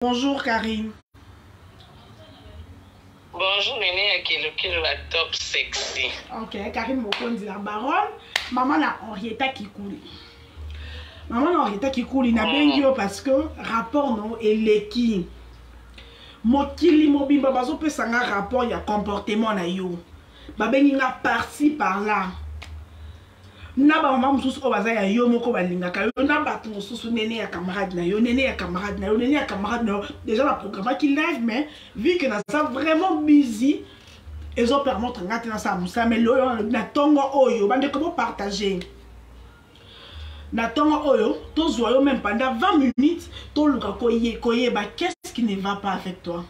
Bonjour Karine. Bonjour Nene ya Kelo la top sexy. Ok, Karine Mokonzi la baronne, maman na Henrietta Kikuli. Maman na Henrietta Kikuli na bengi yo parce que rapport no eleki. Mokili mobimba bazopesa nga rapport ya comportement na yo. Babengi nga par-ci par-là. Na ba mama mosusu oyo baza ya yo moko balingaka yo na bato mosusu nene ya camarade na yo nene ya camarade na yo nene ya camarade na yo déjà na programmaki live mais vu que naza vraiment busy ezo permettre nga te nasala mosala mais loyo na ntongo oyo bandeko bopartage na ntongo oyo tozwa yo même pendant 20 minutes toluka koyeba qu'est-ce qui ne va pas avec toi.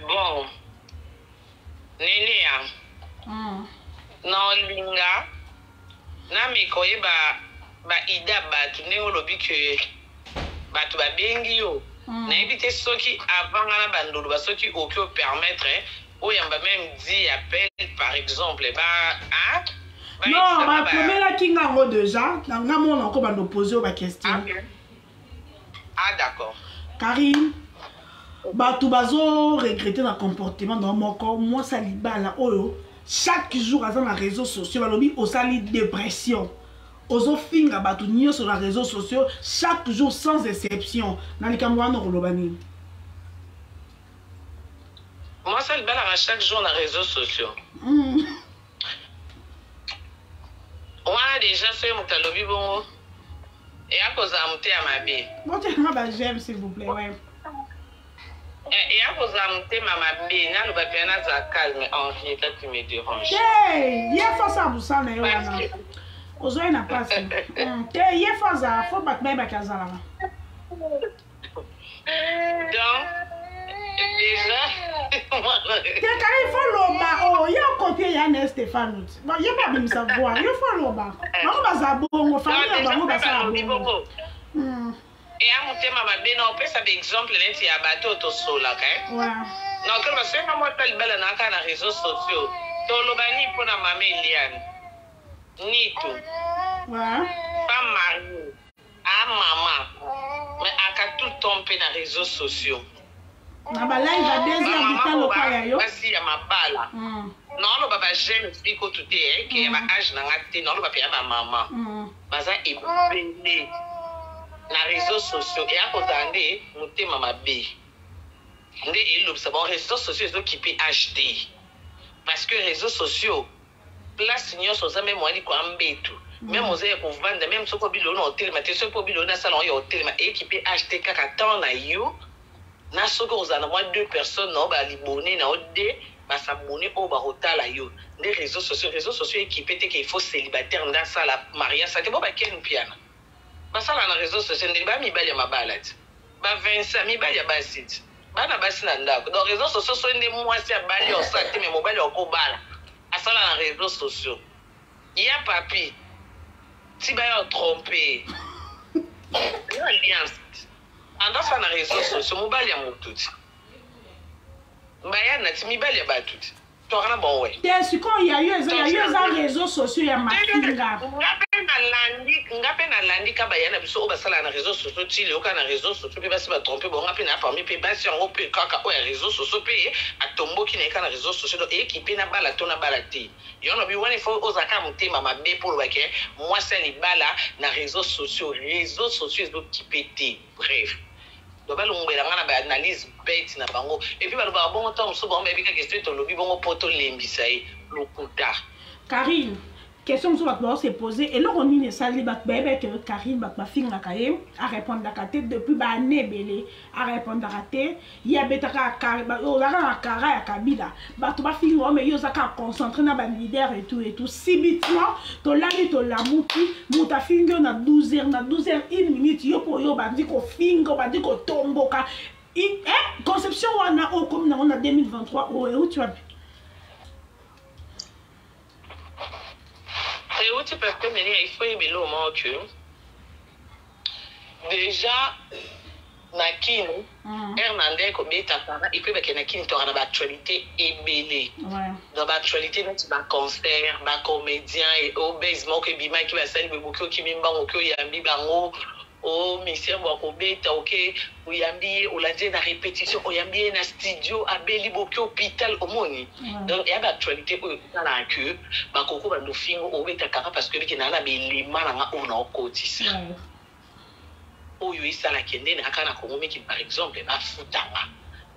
Bon, Neneya, na olinga na meka oyeba ba idee ya batu ndenge olobi que batu ba bengi yo nayebi te soki avant nga na banda oloba soki okoki o permettre oyamba meme 10 appel par exemple ba hein ba Non, ba komelaki nga yango dejà, na nga moko nako banda opose yo ba question. Okay. Ah d'accord. Karine, bato bazo regretter na comportement na moko mwasi ya libala oyo chaque jour aza na réseaux sociaux balobi osali dépression ozofinga bato nyonso na réseaux sociaux chaque jour sans exception na likambo wana okoloba nini? Mwasi ya libalaka chaque jour na réseaux sociaux. Wana dejà soki moto alobi bongo eya kozala motema mabe. Botianga ba j'aime s'il vous plaît ouais. Eh, eya kozala motema mabe naloba mpenza nazala calme Henrietta tu me dérange. Te ye fo asala mosala na ye wana ozwai na mpasi te ye fo azala fo bato bayebaki azalaka. Donc, déjà, te kaka il faut loba o oh, ye okopie ya na Stéphane bon ye mpe abimisa voix yo faut loba bango baza bongo famille na bango basala bongo. Eya motema mabe na opesa ba exemple neti ya bato oyo tosolaka na okoloba soki nga mwata libala na kaka na réseaux sociaux toloba nini mpo na mama Eliane Nitu femme mariée Ah maman mais aka tout le temps mpe na réseaux sociaux. Na ba live à 2 heures du temps lokola ya yo. Basi ya mabala. Naoloba ba jeune fille kutu te eh, ke ya ba age na nga te, naoloba mpe ya ba mama. Baza ebele na réseaux sociaux eya kozala nde motema mabe nde elobisa bango réseaux sociaux ezokipe age te parce que réseaux sociaux Place nionso oza meme oya likolo ya mbetu meme oza ya kovanda meme soki obi lelo na otelema te soki pe obi lelo nasala yango ya otelema ekipe age te kaka temps na yo na soki okozala na mwa deux personnes na yo ba libone na yo de ba s'abonner oyo bakotala yo nde reseaux sociaux reseaux sociaux ekipe te ke il faut celibataire nde asala marie asala te bo ba ken mpiana basala na reseaux sociaux ndenge ba mibali ya mabala ti ba Vincent mibali ya basi ti bana basi na ndako donc reseaux sociaux soki nde mwasi abali osala te mais mobali akobala asala na reseaux sociaux ya papi ti baya otrompe yo alliance ando asala na reseaux sociaux mobali ya motu ti bayana ti mibali ya bato ti Toaka na bango we. Te sikoyo ya yo eza ya yo eza réseaux sociaux ya mafinga. Nga pe nalandi nga pe nalandi ka baya na biso oyo basalaka na réseaux sociaux ti lelo kaka na réseaux sociaux pe basi ba trompe bango nga pe na parmi pe basi yango pe kaka oyo ya réseaux sociaux pe atomboki na ye kaka na réseaux sociaux donc ekipe na bala to na bala te yango na bi wana il faut ozala kaka motema mabe po oloba ke mwasi ya libala na réseaux sociaux réseaux sociaux ezo kipe te bref. Donc balongwela nga na ba analyse bete na bango et puis balobaka bongo tango mosusu bango bayebi kaka soki tolobi bongo po tolembisa ye lokuta. Carine question mosusu bato bao se poser eloko nini esali bato bayebaki ke Carine bato bafingaka ye arepondaka te depuis ba année ebele arepondaka te ye abetaka ozalaka na kara ya Kabila bato bafinga yo mais yo oza kaka concentré na ba leader et tout et tout subitement tolali tolamuki moto afingi yo na 12 heures na 12 heures une minute yo mpo oyo obandi kofinga obandi kotomboka eh, conception wana oyo okomi nango na 2023 oyo euti wapi? Euti parce que Nelia il faut yeba eloko moko que Dejà na kin heure na nde kobeta kara et puis bakende na kin toka na ba actualité ebele donc ba actualité neti ba concert ba comedien obese moko ebimaki basali boye boki okimi mbango oki oyambi bango. O musicien bo akobeta, oke oyambi ye, olandi ye na répétition, oyambi ye na studio, abeli, boke hôpital, omoni. Donc eya baactualité oyo esalaka ke bakoko bando fingo obeta kaka parce que ebiki naa na belema na nga oyo na okotisa. Oyo esalaka nde na kaka na Kongo miki, par exemple, bafutanga,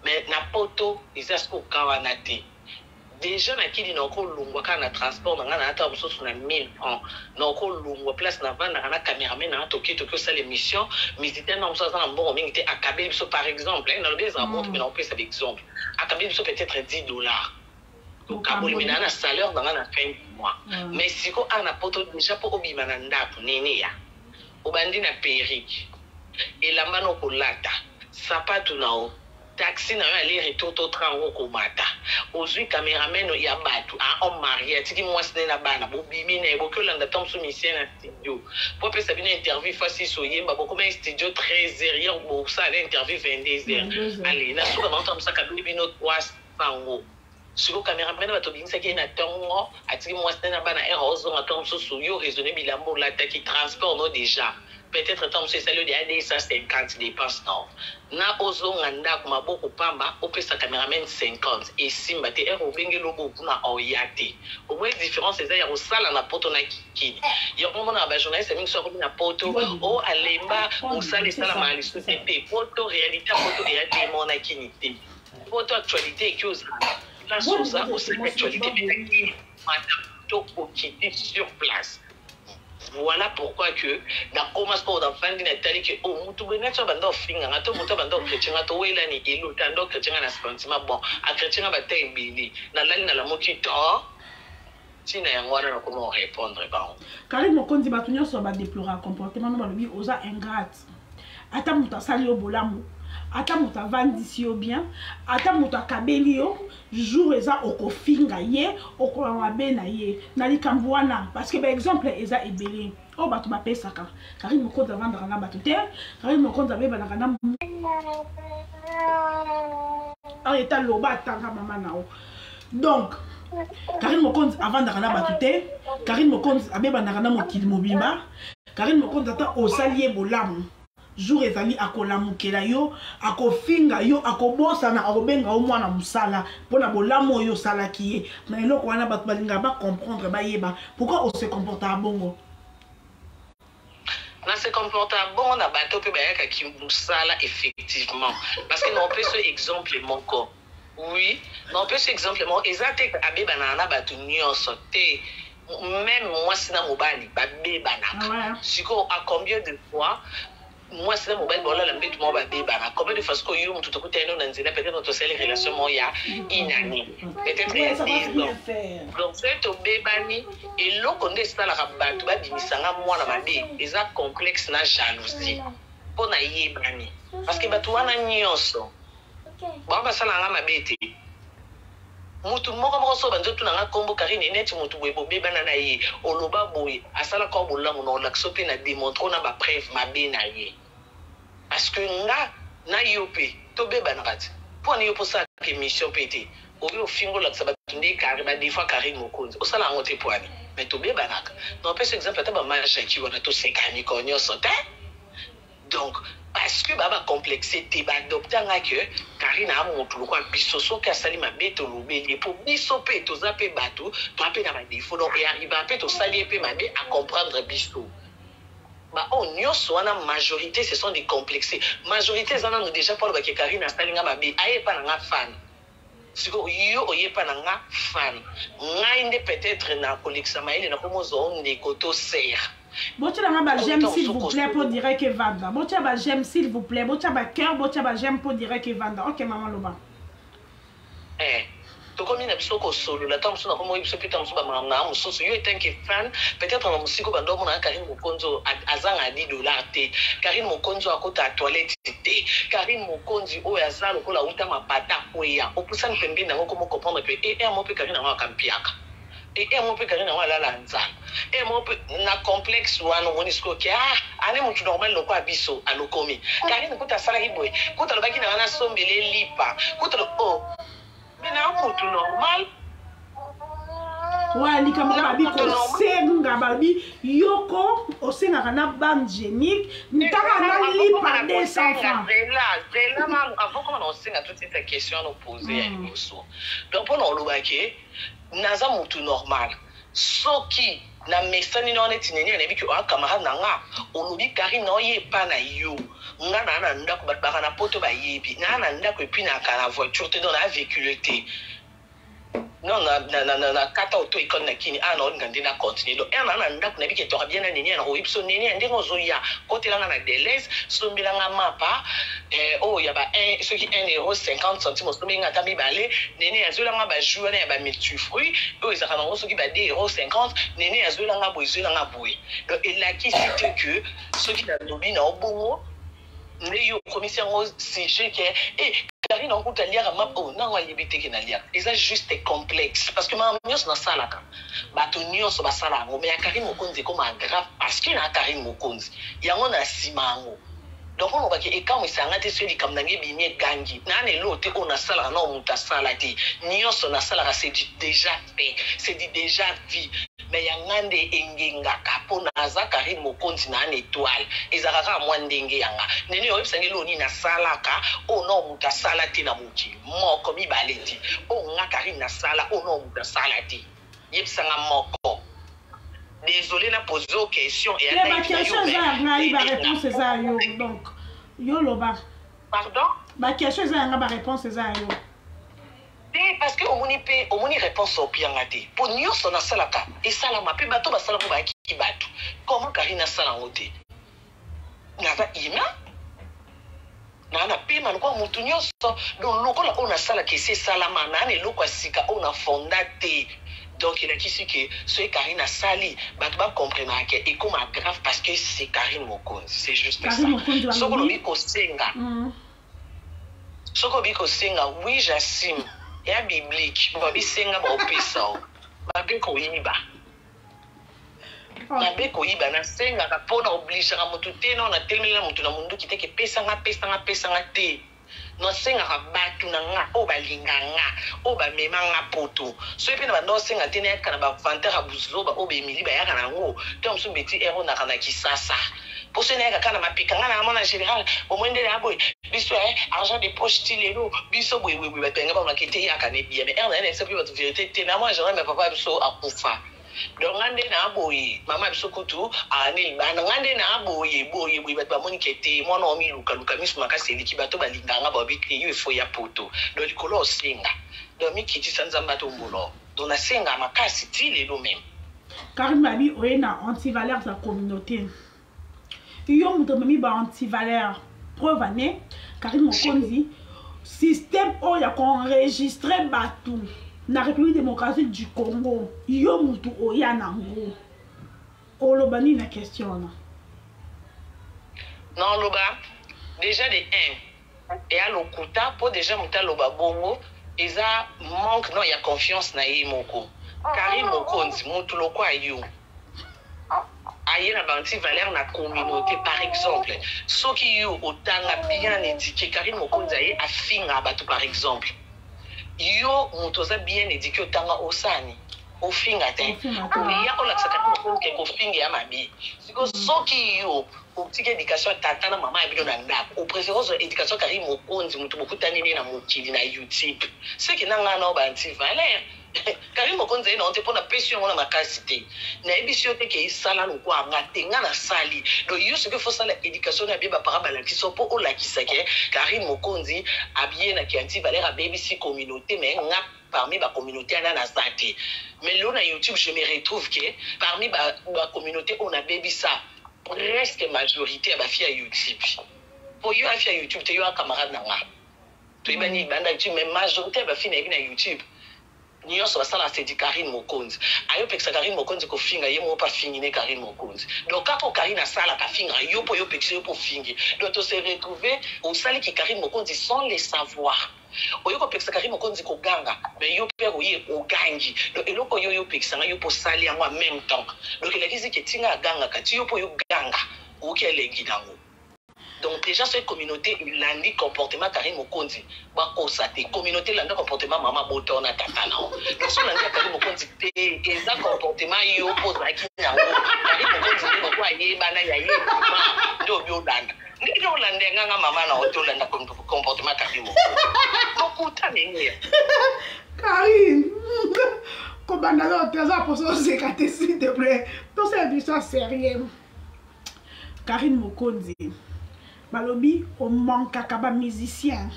mais na Poto eza sikoyo ka wana te. Déjà nakili na okolongwa kaka na transport na ngai, na ata mosusu na 1000 francs na okolongwa place navandaka na cameraman na nga, toke osala émission. Musicien na mosusu aza na mbongo mingi te, akabeli biso, par exemple, nalobi ezala bonte, mais naopesa baexemple, akabeli biso peut-être 10 $, tokaboli, mais naa na salaire na nga na fin du mois. Mais siko awa na Poto, déjà mpo obima na ndako nene ya obandi na perruque, elamba na okolata, sapatu na o, taxi na yo aller retour to train yango okomata, ozwi cameraman ya bato, a homme marié, atiki mwasi ne na bana, bobimi na ye, boki olanda ta mosusu musicien na studio po apesa bino interview. Fasisi oyemba, bokoma studio 13 heures, ye bosala interview 22 heures. Ale na suka bango, ta mosu akabeli bino 300 ngo. Sikoyo cameraman, bato obimisaki ye na ntongo, atiki mwasi ne na bana, heure ozonga, ntango mosusu yo raisonne, bilamba olataki, transport no, déjà peut-être ntango mosusu esali yo deya 250 dépense no na ozonga ndako maboko pamba, opesa cameraman 50, esimba te. Heure obenge lobo kuna, oya te. Omoi différence eza ya kosala na Poto na Kini. Yango omona bajournaliste mingi so akomi na Poto, o alemba mosala, esalamaka lisusu te. Mpe Poto, réalité ya Poto eya demo na Kini te. Poto, actualité eki ozala place oza, osali actualité, mais mata to okiti sur place. Voilà pourquoi que nakoma sikoyo nafandi, natali ke o mutu boye nati oyo banda ofinganga to moto banda ochrétien nga, towelani elo te, anda ochrétien nga na sentiment. Bon, achrétien nga bata ebele, nalali, nalamuki to ntina yango wana, nakoma orépondre bango. Karine Mokonzi, bato nyonso badeplora comportement no, balobi oza ingrate. Ata moto asali yo bolamu, ata moto avandisi yo bien, ata moto akabeli yo, jour eza okofinga ye, okola mabe na ye na likambo wana, parce que baexemple eza ebele oyo bato bapesaka. Karine Mokonzi avandaka na bato te, Karine Mokonzi abebanaka na oyo eta loba atanga mama na yo. Donc Karine Mokonzi avandaka na bato te, Karine Mokonzi abebanaka na mokili mobimba. Karine Mokonzi, ata osali ye bolamu, jour ezali akolamukela yo, akofinga yo, akobosana, akobenga yo mwana mosala mpona bolamu oyo osalaki ye. Na eloko wana bato balingaka bacomprendre, bayeba pourquoi ose comportaka bongo. Na se comporta bongo na bato mpe bayakaki mosala, effectivement, parce que na opesa exemple moko. Oui, na opesa exemple moko. Eza te abebanaka na bato nyonso te, même mwasi na mobali babebanaka. Sikoyo, à combien de fois mwasi na mobali baolala mbetu moko, babebana combien de fois? Sikoyo yo motu tokutani no na nzela, peut-être tosali relation moko ya une année, peut-être ya 2 ans. Donc soki tobebani, eloko nde esalaka bato babimisanga mwana mabe eza complexe na jalousie mpo na yebani, parce que bato wana nyonso bango basalanga mabe te. Mutu moko moko so banzi otunanga nkombo Karine, neti mutu boye bobebana na ye, oloba boye, asalaka bolamu na olakisa mpe na démontre na bapreuve mabe na ye, parce que nga na yo mpe tobebanaka te. Mpo ani yo mpo osalaka émission mpe te, oyo ofinga, olakisa bato nde kare badefoi Karine Mokonzi osala yango te, po ani? Mais tobebanaka. Na opesa exemple, ata bamajaki wana, tosekaka mikolo nyonso te. Donc parce que baa bacomplexe te, baadoptanga ke Karine aa motu lokwa biso. Soki asali mabe, tolobeli ye, mpo biso mpe toza mpe bato, toa mpe na badefo. Donc earriva mpe tosali ye mpe mabe, acomprendre biso. Baoyo nyonso wana, majorité, ce sont des complexés. Majorité eza nanu déjà mpo alobaki Karine asalinga mabe, ayepa na nga fan. Sikoyo yo oyepa na nga fan, ngai nde peut-être na kolekisa mayele, nakomozwa o ndeko to sere. Botielanga baj'aime, s'il vous plaît, po direct evanda. Botia baj'aime, s'il vous plaît, botia bacœur, botia baj'aime po direct evanda. Ok, mama, loba. Tokomi na biso kosolola, ntango mosusu nakomi oyebi biso mpe ntango mosusu bamakambo na mosusu. Yo etanke fan, peut-être na mosika bando omonaka Karine Mokonzi azanga 10 $ te, Karine Mokonzi oyo akota toilette te, Karine Mokonzi oyo aza lokola auta mapata akweya, opusani pembeni nango, komo comprendre mpe e mo mpe Karine yango akampiaka e mo mpe Karine yango alala nzala e mo mpe na complexe wana. Omoni sikoyo ke ah, ane motu normal lokola biso alokomi Karine kuta asalaki boye, kuta alobaki na wana asombele lipa, kuta o oh. Mais na motu normal. Wa likambo babi kosenga, babi yoko osengaka na bande génique ntaka na lipa 200 francs. Zela nanu avant koma na osenga, totita question wana opose ya liboso. Donc mpona olobake naza motu normal, soki na mesani na wana neti nini, nayebi ke oya camarade na nga, olobi Karine na oye epa na yo, nga naa na ndako, bato baka na poto bayebi naa na ndako, et puis naka na voiture te, donc naa véhicule te. Non, na kata auto école na kini awa, naolinga nde na continue. Donc ere naa na ndako, nayebi ke toka bien na nini, na koyebi so nini ya ndenge ozoya kotelanga na Deleuze, sombelanga mapa oyo ya ba soki 1 euro 50 centime, osombelinga ata mibale. Nene azwelanga bajus wana ya bamultifruit oyo ezalaka nango soki ba 2 euro 50. Nene azwelanga boye, ezwelanga boye. Donc elakisi te ke soki nalobi na obongo nde yo okomisi yango sujet ke e Karine ankuta aliaka map oyo nango ayebi te ke naliaka. Eza juste complexe, parce que makambo nyonso nasalaka, bato nyonso basala yango, mais ya Karine Mokonzi ekoma grave parce que na Karine Mokonzi yango na nsima yango. Donc olobaki ekamwisanga te soki likambo nange ebimi egangi. Naa na eloko te oyo nasalaka na moto asala te. Nyonso nasalaka, c'est du déjà fait, c'est du déjà vu, mais yanga nde engengaka mpo naza Karine Mokonzi, naa na étoile. Ezalaka kaka mwa ndenge yanga nene oyebisanga eloko nini nasalaka oyo na moto asala te na mokili. Moko, mibale te, oyo nga Karine nasala oyo na moto asala te, yebisanga moko. Désolé na pose yo question. Baquestion eza ya ngai, baréponse eza ya yo, donc yo loba. Pardon? Baquestion eza yanga, baréponse eza ya yo. Te, parce que omoni mpe omoni réponse opianga te, mpo nyonso nasalaka esalama mpe bato basalako bayaki bato. Comment Karine asala yango te? Naza humain, naa na pema lokola motu nyonso. Donc lokola oyo nasalaka esi esalama, naa na eloko ya sika oyo na fonda te. Donc elakisi ke soki Karine asali, bato bacomprenaka ke ekoma grave parce que c'est Karine Mokonzi. C'est juste ça. Soki olobi kosenga, soki obi kosenga, oui, j'assume, ya biblique, babisenga baopesa o mabe koyiba, mabe koyiba. Nasengaka mpona obligeaka motu te, nao natelemeli na motu na monduki te ke pesanga, pesanga, pesanga te. Nasengaka bato na nga oyo balinga nga, oyo bamema nga poto. Soki mpe na banda osenga te, nayaka na bavantere ya buzoba oyo baemili bayaka na yango to mosusu beti ero naka na Kisasa, mpo soki nayaka kaka na mapeka nga na mona général omoi nde na boye biso argent de poche ti lelo biso boyeboyeboye, bato yanga bamaki te yaka ne bien. Mais ere na ye na biso mpe bato vérité te na mwana général, mais papa biso akufa. Donc nga nde na boye, mama biso kutu ane libanda, nga nde na boye boye boye, bato bamoni ke te mwana oyo milukaluka miso makasi eleki. Bato balinganga babi te yo efo ya poto. Donc likolo osenga, donc mikitisa, Nzambe atombolo. Donc nasenga makasi ti lelo même. Karine, babi oye na antivaleur ya communauté, yo moto omemi ba antivaleur. Preuve ane Karine Mokonzi, système oyo ya koenregistre bato na République démocratique du Congo, yo motu oya nango. Oloba nini na question wana? Naoloba déjà de 1 eya lokuta, mpo déjà moto aloba bongo eza manque non ya confiance na ye moko. Karine Mokonzi, motu lokwa yo aye na baanti-valeur na communauté, par exemple soki yo otanga bien éduqué, Karine Mokonzi aye afinga bato, par exemple yo moto oza bien éduqué, otanga, osani ofinga te, oya olakisa Karine Mokonzi ke kofinga ya mabe. Siko soki yo otiki éducation ya tata na mama ya bino na ndako, opréféré ozwa éducation Karine Mokonzi, moto bokutani nde na mokili na YouTube, soki na ngai nao baanti-valeur, Karine Mokonzi aye nango te mpo napesi yango na makasi te. Nayebisi yo te ke esala lokwa nga te, nga nasali. Donc yo soki fosala éducation na abie bapara balakisi yo mpo olakisa ke Karine Mokonzi abie na ke anti-valeur, abebisi communauté, mais nga parmi bacommunauté wana naza te. Mais lelo na YouTube, je me retrouve ke parmi bacommunauté oyo nabebisa presque majorité ya bafille ya YouTube. Po yo afille ya YouTube te, yo acamarade na nga, toyebani libanda YouTube, mais majorité ya bafille nayebi na YouTube nyonso basalaka sedi Karine Mokonzi. Ayopekisa Karine Mokonzi kofinga, ye moko mpe afingi ne Karine Mokonzi. Donc kaka oyo Karine asalaka, afingaka yo mpo oyopekisa yo mpo ofingi. Donc tose retrouve osaliki Karine Mokonzi sans le savoir. Oyo kopekisa Karine Mokonzi koganga, mais yo mpe oye ogangi. Donc eloko oyo oyo opekisanga, yo mpo osali yango en même temps. Donc elakisi ke ntinga agangaka ti yo mpo oyoganga, oyoki elengi nango. Donc Déjà soki communauté elandi comportement Carine Mokonzi, bakosa te. Communauté elanda comportement mama abota yo na tata na yo. Donc soki olandi ya Carine Mokonzi te, eza comportement yo mpo ozalaki na yango. Carine Mokonzi nde lokola ayebana ya ye mama nde obi olanda. Ndenge olanda ya nga nga mama na yo te olanda comportement Carine Mokonzi. Lokuta ndenge. Carine kobanda yo te aza poso ozeka te s'il te plaît. Tosala biso sérieux. Carine Mokonzi balobi omankaka ba musicien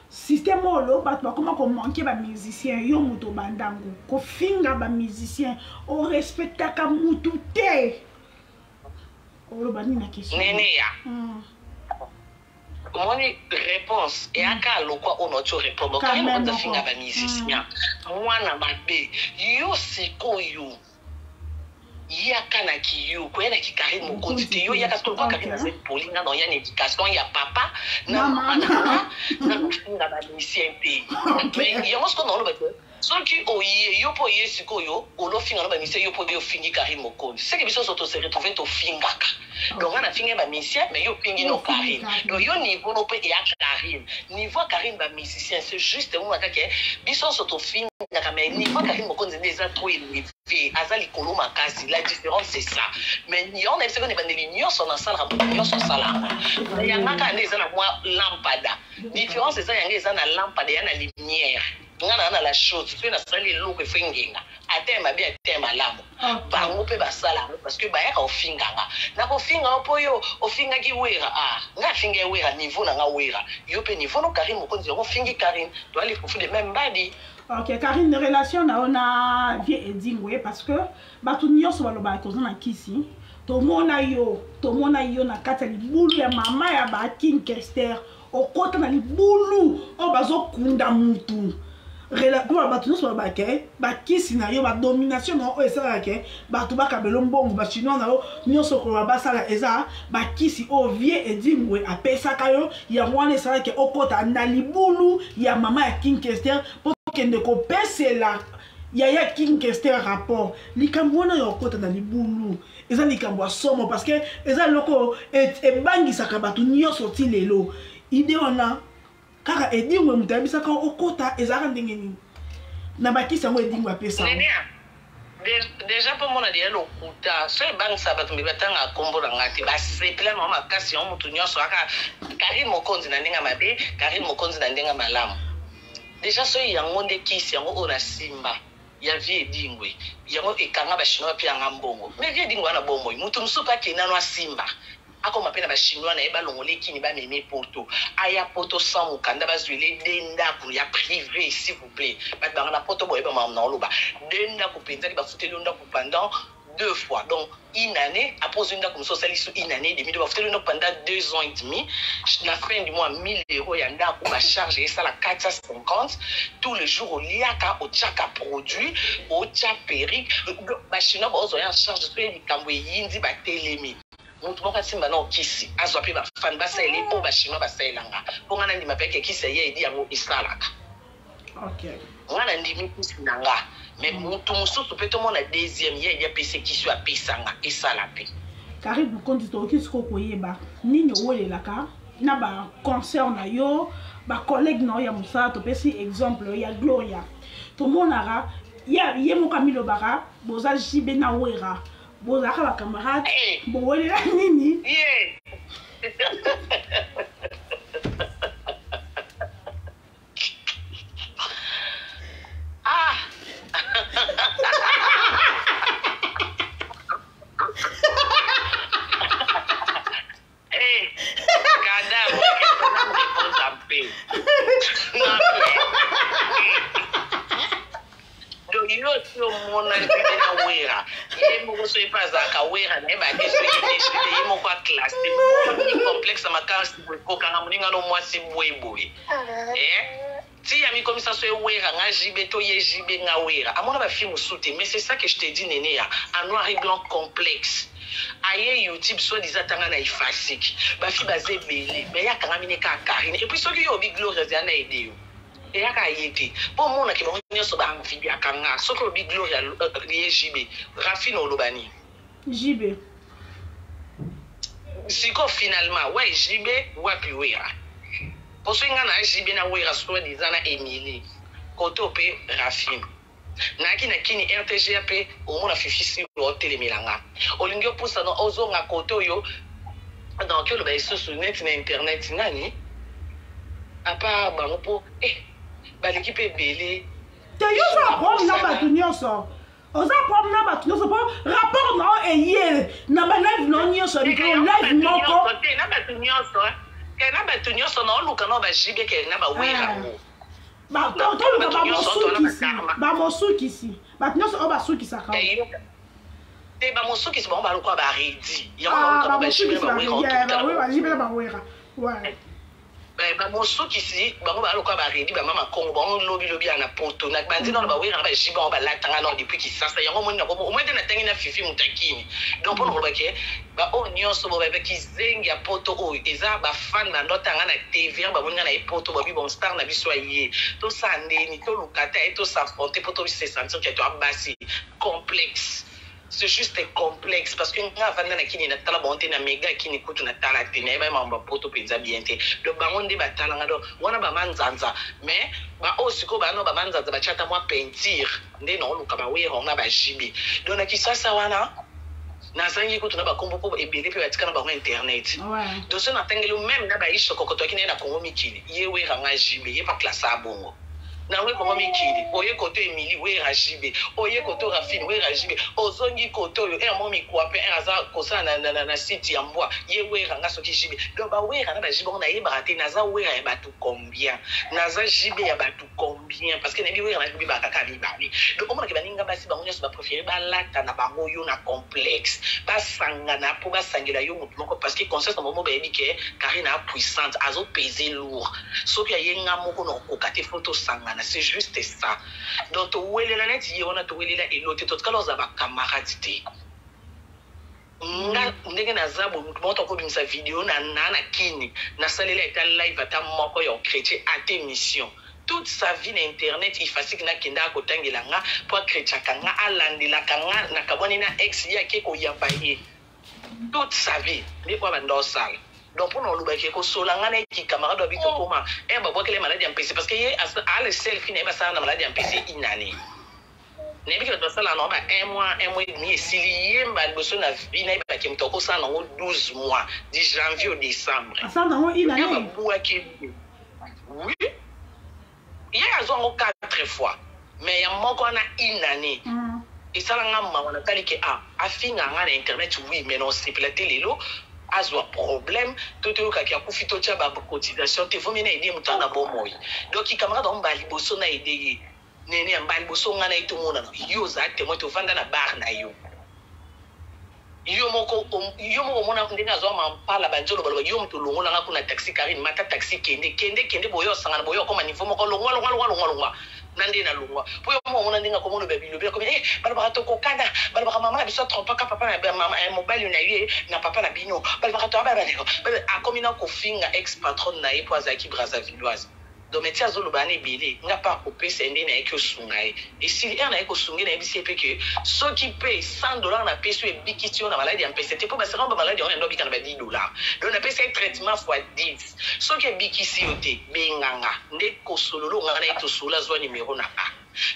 système oyo bato bakoma komanke ba musicien yo moto obandango kofinga ba musicien orespectaka mutu te oloba nini na question neneya Omoni reponse eyaka lokwa oyo nauti orepondre Quand Carine même Mokonzi afinga moko ba musicien mwana mabe yo sikoyo yaka na kiyo koya na ki Carine Mokonzi te yo yaka sikoyo lokwa Carine aza poli nga naoya na education ya papa na mama na nga na kofinga ba musicien te mais yango sikoyo naoloba ke soki oye yo mpo oye sikoyo olofinga no ba musicien yo mpo oye ofingi Carine Mokonzi seke biso nyonso to se retrouver tofingaka donc nga nafingi ba musicien mais yo ofingi no Carine donc yo niveau no mpe eya Carine niveau ya Carine ba musicien c'est juste omona kaka biso nyonso tofingaka mais niveau ya Carine Mokonzi nde eza trop élevé aza likolo makasi la différence c'est ça mais yango nayebisaki na ebandeli nyonso nasalaka moto nyonso asalaka mais yanga kaka nde eza na mwa lampada différence eza yanga eza na lampada eya na lumière nga na na la chose soki nasali eloko efo engenga ata ya mabe ata ya malamu bango mpe basala yango parce que bayaka kofinga nga nakofinga yo mpo yo ofingaki wera ah nga afinga ye wera niveau na nga wera yo mpe niveau no Carine Mokonzi yango ofingi Carine toali fufu de même mbadi. Ok Carine relation na yo na vieux Edingwe parce que bato nyonso balobaka toza na kisi tomona yo tomona yo na kati ya libulu ya mama ya ba King Kester okota na libulu oyo bazokunda mutu mpo bato nyonso balobaka ke bakisi na yo badomination na yo oyo esalaka ke bato bakabelo mbongo bachinois na yo nyonso koloba basala eza bakisi oyo vie edingwe apesaka yo yango wana esalaka ke okota na libulu ya mama ya King Kester mpo okende kopesela yaya King Kester rapport likambo wana ya okota na libulu eza likambo ya somo parce que eza eloko ebangisaka bato nyonso ti lelo ide wana kaka edingwe moto ayebisaka okota ezalaka ndenge nini na bakisi yango edingwe apesa deja mpo mona deya lokuta so ebangisa bato mbe batanga nkombo na ngai te basepela nango makasi yango moto nyonso aka Carine Mokonzi na ndenge mabe Carine Mokonzi na ndenge malamu deja soki yango nde kisi yango oyo na simba ya vie edingwe yango ekanga ba chinois bapia nga mbongo mais vie edingwe wana bomoi mutu mosusu pe akende nano asimba akoma pe na ba chinois na ye balongola ye kini bameme poto aya poto sans mokanda bazwele de ndako ya privé s'il vous plaît bato banga na poto boyeba makambo na oloba de ndako mpenza ke bafuteli yo ndako pendant deux fois donc une année après ozwi ndako mosusu osali su une année et demi donc bafuteli yo ndako pendant 2 ans et demi na fin du mois 1000 euros ya ndako bacharge esala 450 tous les jours oliaka otiaka produit otia perruque bachinois baozwa ya charge soki likambo eyindi batelemi moto moko asimba na okisi azwa mpe bafani basaleli mpo bachinois basalelanga mpo ngai nandima mpe kisi ya edi yango esalaka nga nandimi kisi na nga mais motu mosusu mpe tomona deuxième ye edi apesi kisi oyo apesanga esala mpe. Carine Mokonzi tokoki sikoyo koyeba nini owelelaka na ba concert na yo ba collègue na yo ya mosala topesi exemple ya Gloria tomonaka ye moko amilobaka boza JB na Wera bozalaka ba camarade bowelela nini? Ah! Eh, Kadam, repose en paix. Non, donc yo osi omona jube na wera ye moko soki mpe azalaka wera na ye bate soki te jube ye moko aklasse boni complexe makasi boye kokanga moninga no mwasi boye boye eh ti amikomisa so ewera nga JB to ye JB nga wera amona ba fille mosusu te mais c'est ça que je te dis Neneya en noir et blanc complexe aye YouTube soit disant atanga na ifasik ba fille baza ebele mais ye akangami ne kaka Carine et puis soki yo obi Gloria zela na aide yo eyaka ye te po omonaki bango nyonso ba enviaka nga soki olobi Gloria ye JB Raphine oloba nini JB. Sikoyo finalement wapi JB, wapi Wera? Po soki nga na JB na Wera soit disant na Emilie, kote oyo pe Raphine. Nayaki na kini RTGA pe omona Fifi Siwa otelemela nga. Olingi opusana ozonga kote oyo nakoki oloba lisusu neti na internet nani? A part bango po eh baleki pe ebele. Te yo oza problème na batu nyonso. Oza problème na batu nyonso po rapport na yo eye na ba live na yo nyonso mikolo live moko. Te na batu nyonso ke na batu nyonso na oluka na ba JB ke na ba Wera ngo. Toluka ba mosukisi, ba mosukisi. Batu nyonso oyo basukisaka. Te ba mosukisi bango ba lokola ba redi. Yango ba luka ba JB na ba Wera. Ba JB na ba Wera. Ouais. Eh, ba mosukisi bango ba lokola ba redi ba mama Congo bango lobi lobi ya na poto na bandi nano ba wera na ba jiba bango balatanga nano depuis Kisasa yango omoni na komo omoni te natangi na Fifi Mutakini donc pona koloba ke ba oyo nyonso bo ba kizengi ya poto oyo eza ba fan ba ndota nga na TV ba moni nga na ye poto ba bi bon star na biso aye tosala ndeni toluka te aye to s'affronter po to se sentir ke to basi complexe. C'est juste complexe parce que nga avanda na kini na tala bango te na mega kini kutu na tala te na yeba mambo poto penza bien te donc bango nde ba tala nga donc wana ba manzanza mais ba oyo sikoyo ba no ba manzanza ba tia ata mwa peinture nde na oluka ba wera na ba JB donc na kisasa wana nazangi kutu na bakombo mpo ebele mpe batika na bango internet donc so natangeli meme na baisho kokotoaki na ye na kongo mikili ye wera nga JB ye pa classe abongo Nango ekongo mikili oye koto Emilie wera JB oye koto Raphine wera JB ozongi koto oyo heure moko mikuape heure aza kosala na, na, na, na site ya mbwa ye wera nga soki JB donc ba wera na ba JB ngo nayebaka te naza wera ya batu combien naza JB ya batu combien parce que nayebi wera na JB baka kaka mibale donc omonake baninga basi bango nyonso ba prefere balata na bango yo na complexe basangana po basangela yo motu moko parce que conscience na bango bayebi ke Carine a puissante azo pese lourd Soki aye nga moko na kokoka te faut tosangana c'est juste ça donc towelela neti ye wana towelela elo te totikala kozala ba camarade te nga ndenge naza boye moto moko akobimisa video na na na kini nasalela ata live ata moko ya chrétien ata émission toute sa vie na internet ifasiki nakendaka kotangela nga po akretiaka nga alandelaka nga nakabwani na ex ye ake koyamba ye toute sa vie nde po abanda osala donc pona oloba ke kosola nga na ye ki camarade wa biso koma eh babwakela ye maladi ya mpese parce que ye a le selfie na ye basala na maladi ya mpese une année nayebi ke bato basala nango ba un mois un mois et demi esili ye mbala liboso na vie nayebaki ke moto akosala nango 12 mois du janvier au décembre asala nango une année babwaki oui ye azwa yango 4 fois mais ya moko wana une année esala nga mawa natali ke ah afinga nga na internet oui mais na osepela te lelo azwa problème to toyokaki akufi totya ba cotisation te vomi na aide moto ana bomoi donc camarade yango mbala liboso na aide ye nene ya mbala liboso nga na ye tomonana yo oza témoin tovanda na bar na yo Yo moko yo moko omona ndenge azwa mampala bandi oloba loba yo moto olongola nga kuna taxi Carine mata taxi kende kende kende boye osangana boye okoma niveau moko longwa longwa longwa longwa longwa na nde na longwa po yo moko omona ndenge akoma oloba bilobela komi eh balobaka tokokana balobaka mama na biso atrompaka papa na mama eh, mobali na ye na papa na bino balobaka to ababa akomi na kofinga ex patronne na ye po azalaki brazzavilloise Donc mais ti azoloba wana ebele nga part kopesa ye nde nayaki osunga ye esili heure naye kosunga ye nayebisi ye pe que soki pe 100 dollars napesi yo ebikisi yo na maladi ya mpese te po basaka ba maladi yango yando abika na ba 10 dollars donc napesi ye traitement fois 10 soki ebikisi yo te benga nga nde kosololo nga na ye tosolola azwa numero na nga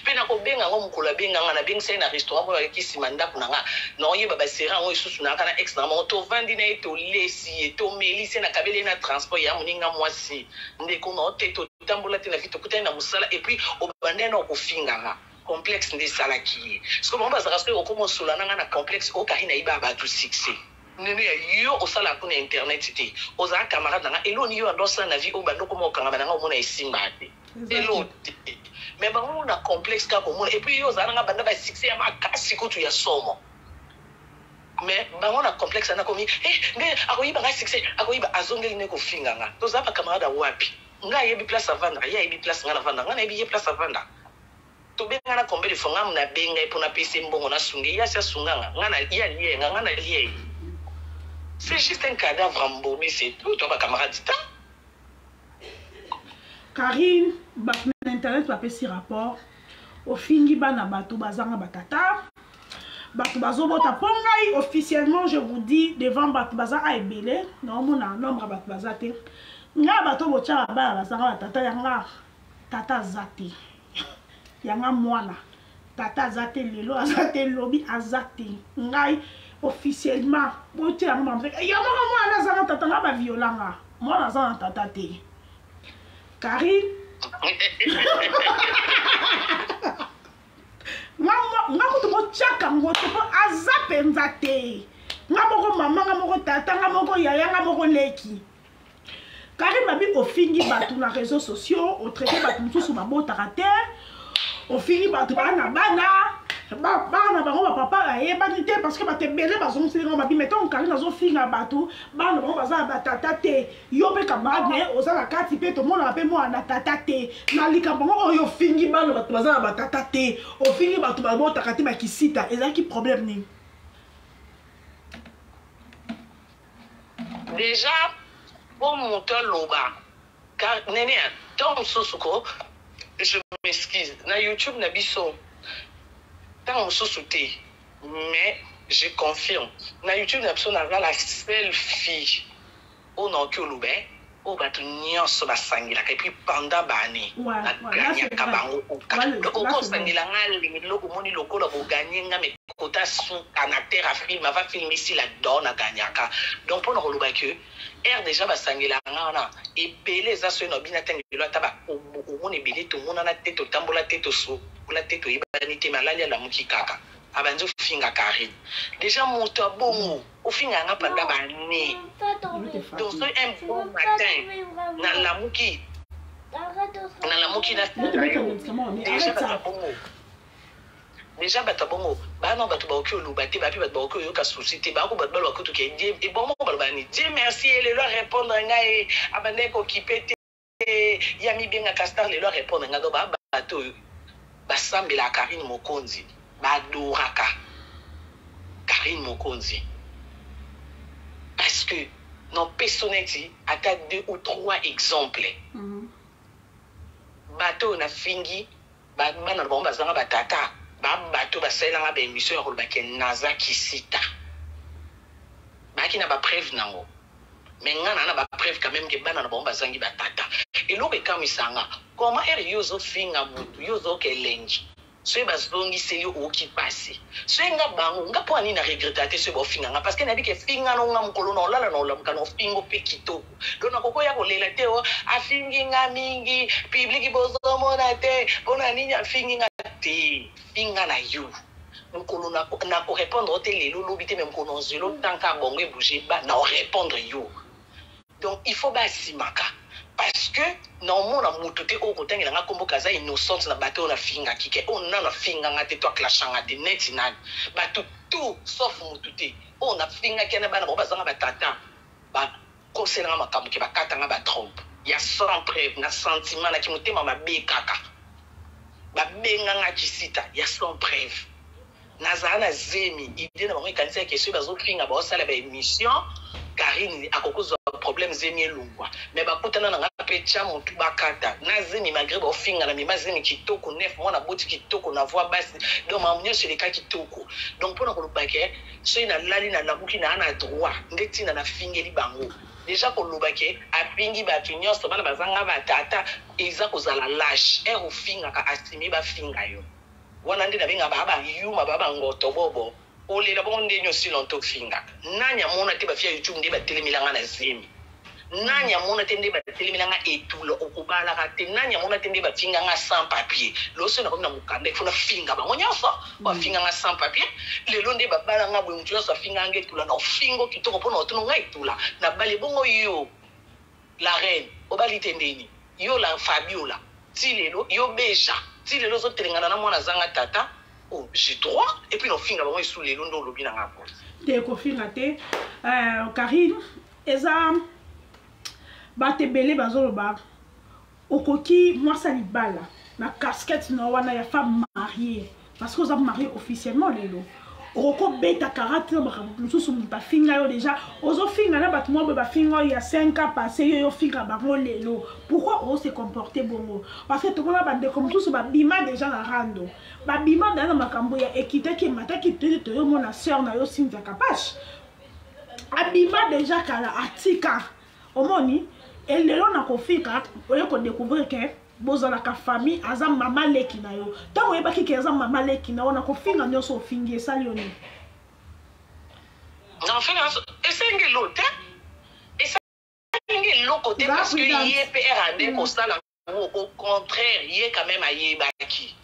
Pe nakobenga yango mokolo abenga nga, nabengisa ye na restaurant moko ezalaki sima ndaku na nga, naoyeba ba serie yango lisusu nayaka na ex na nga moko, tovandi na ye tolesi ye, tomelisi ye, nakabeli ye na transport ya moninga mwasi, ndeko nao te, totambola te na vie, tokutani na mosala et puis obandaki nao kofinga nga, complexe nde esalaki ye, sikoyo bango bazalaka soki okoma osolola na nga na complexe oh Carine ayibaka batu succès. Neneya yo osalaka kuna internet te, ozalaka camarade na nga, eloko nini yo anda osala na vie oyo banda okoma kokangama na nga omona esimbaka te. Elo te mais bango na complexe kaka komona et puis yo ozala nanga banda ba succès ya makasi kutu ya somo mais bango na complexe wana komi eh nde akoyiba nga succès akoyiba azongeli nde kofinga nga tozala ba camarade ya wapi nga ayebi place avanda ye ayebi place nga navanda nga nayebi ye place avanda tobengana combien de fois nga nabenga ye mpo napesa ye mbongo nasunga ye asi asunga nga nga na ye alie nga nga nalie ye c'est juste un cadavre embaumé c'est tout toi ba camarade ta Karine bato na internet bapesi rapport ofingi bana bato bazanga batata. Bato bazobota mpo ngai officiellement, je vous dis devant bato baza a ebele, naomona nombre ya bato baza te. Ngai bato botyaka bana bazanga batata, yanga tata aza te, yanga mwana tata aza te, lelo aza te, lobi aza te. Ngai officiellement botia yango makambo ya moko, mwana azanga tata, nga baviolanga, mwana aza na tata te. Karine, nga kutu botyaka yango te mpo aza mpenza te. Nga moko mama, nga moko tata, nga moko yaya, nga moko leki. Karine babi ofingi bato na réseaux sociaux, otraite bato mosusu babotaka te, ofingi bato baa na bana, bana bango bapapa bayebani te, parce que bato ebele bazongiseli ngo babi. Mais ntango Karine azofinga bato, bana bango baza na batata te, yo mpe camarade na ye oza na kati mpe tomonaka mpe mwana na tata te. Na likambo yango oyo ofingi bana bato baza na batata te, ofingi bato babotaka te, bakisita, ezalaki problème nini? Déjà mpo moto aloba nene ntango mosusu ko, je m'excuse, na YouTube na biso ntango mosusu te, mais je confirme, na YouTube na biso naza la seule fille oyo naoki oloba oyo bato nyonso basangelaka. Et puis pendant baane nagagnaka bango. Okosangela nga lelo, omoni lokola boganye nga, me kota suka na terre a film ava film esila do nagagnaka. Donc mpona koloba ke aire déjà basangelaka nga wana ebele eza soki na bina ntango lelo ata bakombo omona ebele, tomonana te, totambola te, tosola te, toyebani te, malali alamuki kaka abandi ofinga Karine. Déjà moto abongo ofinga yanga pendant baannée, donc soki un bon matin nalamuki, nalamuki na déjà bato abongo, déjà bato ya bongo bana, bato bakoki oloba te, bapi bato bakoki oyoka susi te, bako bato baloba kutuke ebongo baloba ni Dieu merci lelo arépondre ngai, abandaki kokipe te, ya mibengaka star, lelo arépondre ngai. Donc baa bato oyo basambelaka Karine Mokonzi, baadoraka Karine Mokonzi, parce que napesi neti ata deux ou trois exemples. Bato oyo nafingi, bana na bango bazanga batata, babato basalelanga baémission ya koloba ke naza kisita, bayaki na bapreuve nango, mais nga na bapreuve quand même ke bana na bango bazangi batata. Eloko ekamwisanga, comment ere yo ozofinga motu, yo ozoyoka elengi soki bazongiseli yo, oyoki mpasi soki nga bango nga mpo anini na regreta te soki baofinga nga, parce que nayebi ke finga no nga mokolo na olala na olamuka na ofingo mpe kitoko. Donc nakokoya kolela te o afingi nga mingi, public bozomona te mpona nini afingi nga te. Finga na yo, mokolo nakorépondre te lelo, lobi te, me mokolo nzelo tanka bongo ebouge ba na orépondre yo. Donc il faut basimaka, parce que naomona motu te oyo kotangela nga nkombo kaza innocente na bato oyo nafingaki, ke oyo nano afinganga te to aklashanga te neti nani. Bato tout sauf motu te oyo nafingaki na bana bango bazanga batata, bakoselanga makambo ke bakatanga batrompe ya sans preuve, na sentiment naki motema mabe kaka, babenganga kisita ya sans preuve, nazala na zemi. Idée na bango ekanisaki soki bazofinga, baosala baémission, Karine akokozwa problème, zemi elongwa. Mais bakutana na nga mpe tya motu bakata na zemi, malgré baofinga na mema zemi kitoko, 9 mwana boti kitoko na voi basi. Donc makambo nyonso eleka kitoko. Donc mpona koloba ke soki nalali nalamuki naa na droit nde ntina nafingeli bango, déjà koloba ke afingi bato nyonso bana bazanga batata eza kozala lâche. Ere ofingaka, asimi bafinga yo wana nde nabenga baa bayuma, baa bangoto bobo olela bongo ndeni osila nto ofingaka. Nani amona te bafia YouTube nde batelemelanga na zemi? Nani amona te nde batelemelanga etula okobalaka te? Nani amona te nde bafinganga sans papier? Loso nakomi na mokanda, ifo nafinga bango nyonso bafinganga sans papier. Lelo nde babalanga boye, motu nyonso afinganga etula na ofingo kitoko mpona otuna nga etula nabali bongo. Yo la reine obali te ndeni? Yo la Fabiola ti lelo, yo beja ti lelo ozotelengana na mwana azanga tata. Oh, j'ai droit et puis nofinga bango esu lelo nde olobi na nga. Te, kofinga te. Karine, eza bato ebele bazoloba okoki mwasi ya libala na casquette na wana ya femme mariée, parce que oza mariée officiellement lelo. Okobeta karate na makambo mosusu, moto afinga yo déjà, ozofinga na bato moko boye bafinga yo ya 5 ans passé, yo yofinga bango lelo. Pourquoi ose comporte bongo? Parce que tomona bandeko mosusu babima déjà na rando, babima daa na makambo ya ekitaki emataki te. Toyomona sœur na yo Cynthia Kapache abima déjà kala, atika. Omoni elelo na kofika, oye kodécouvrir ke bozalaka famille, aza mama leki na yo. Ntango oyebaki ke aza mama leki na yo, na kofinga nyonso ofingi, esali yo nini? Non, esengelo te, esalingi eloko te, parce que ye mpe ere ande kosala yango. Au contraire, ye quand même ayebaki,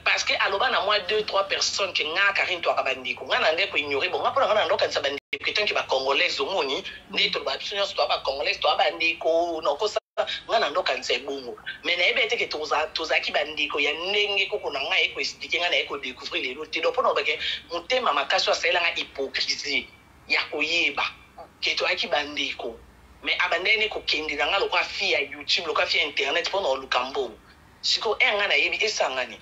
parce que aloba na mwa deux trois personnes ke nga Karine twaka bandeko. Nga na nde koignore. Bon, nga mpona nga na ndokanisa bandeko etanke bacongolaise. Omoni nde toloba biso nyonso toa bacongolaise, toa bandeko. Nakosala nga na ndokanisa ebongo, mais nayebi ete ke tozalaki bandeko ya ndenge koko na ngai ekoexpliquer. Ngai naye kodécouvrir lelo te. Donc mpona obake motema makasi oyo asalelanga hypocrisie ya koyeba ke toyaki bandeko, mais abandaki ne kokende na nga lokola fille ya YouTube, lokola fille ya internet, mpona oluka mbongo. Sikoyo e nga nayebi esangani,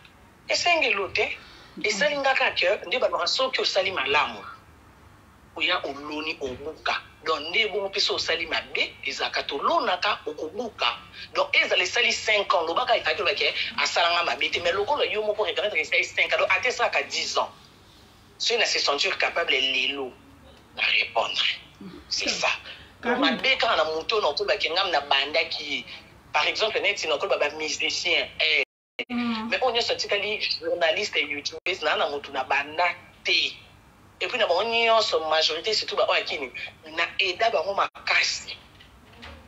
esengelo te, esali nga kaka ke nde balobaka soki osali malamu, oya oloni, obuka. Donc nde bongo mpe so osali mabe, ezalaka tolonaka, okobuka. Donc ezala esali 5 ans, lobaka efaki olobaki asalanga mabe te, mais lokola yo moko reconnaître esali 5 ans, donc ate esalaka 10 ans, soki na se sentir capable lelo na répondre, c'est ça. Mabe kaka na moto oyo nakolobaki ngam na bandaki ye, par exemple neti nakoloba bamusicien, mais oyo nyonso atikali journaliste, youtubeuse, naa na motu na banda te. Et puis na bango nyonso, majorité, surtout baoyo akini na eda bango makasi,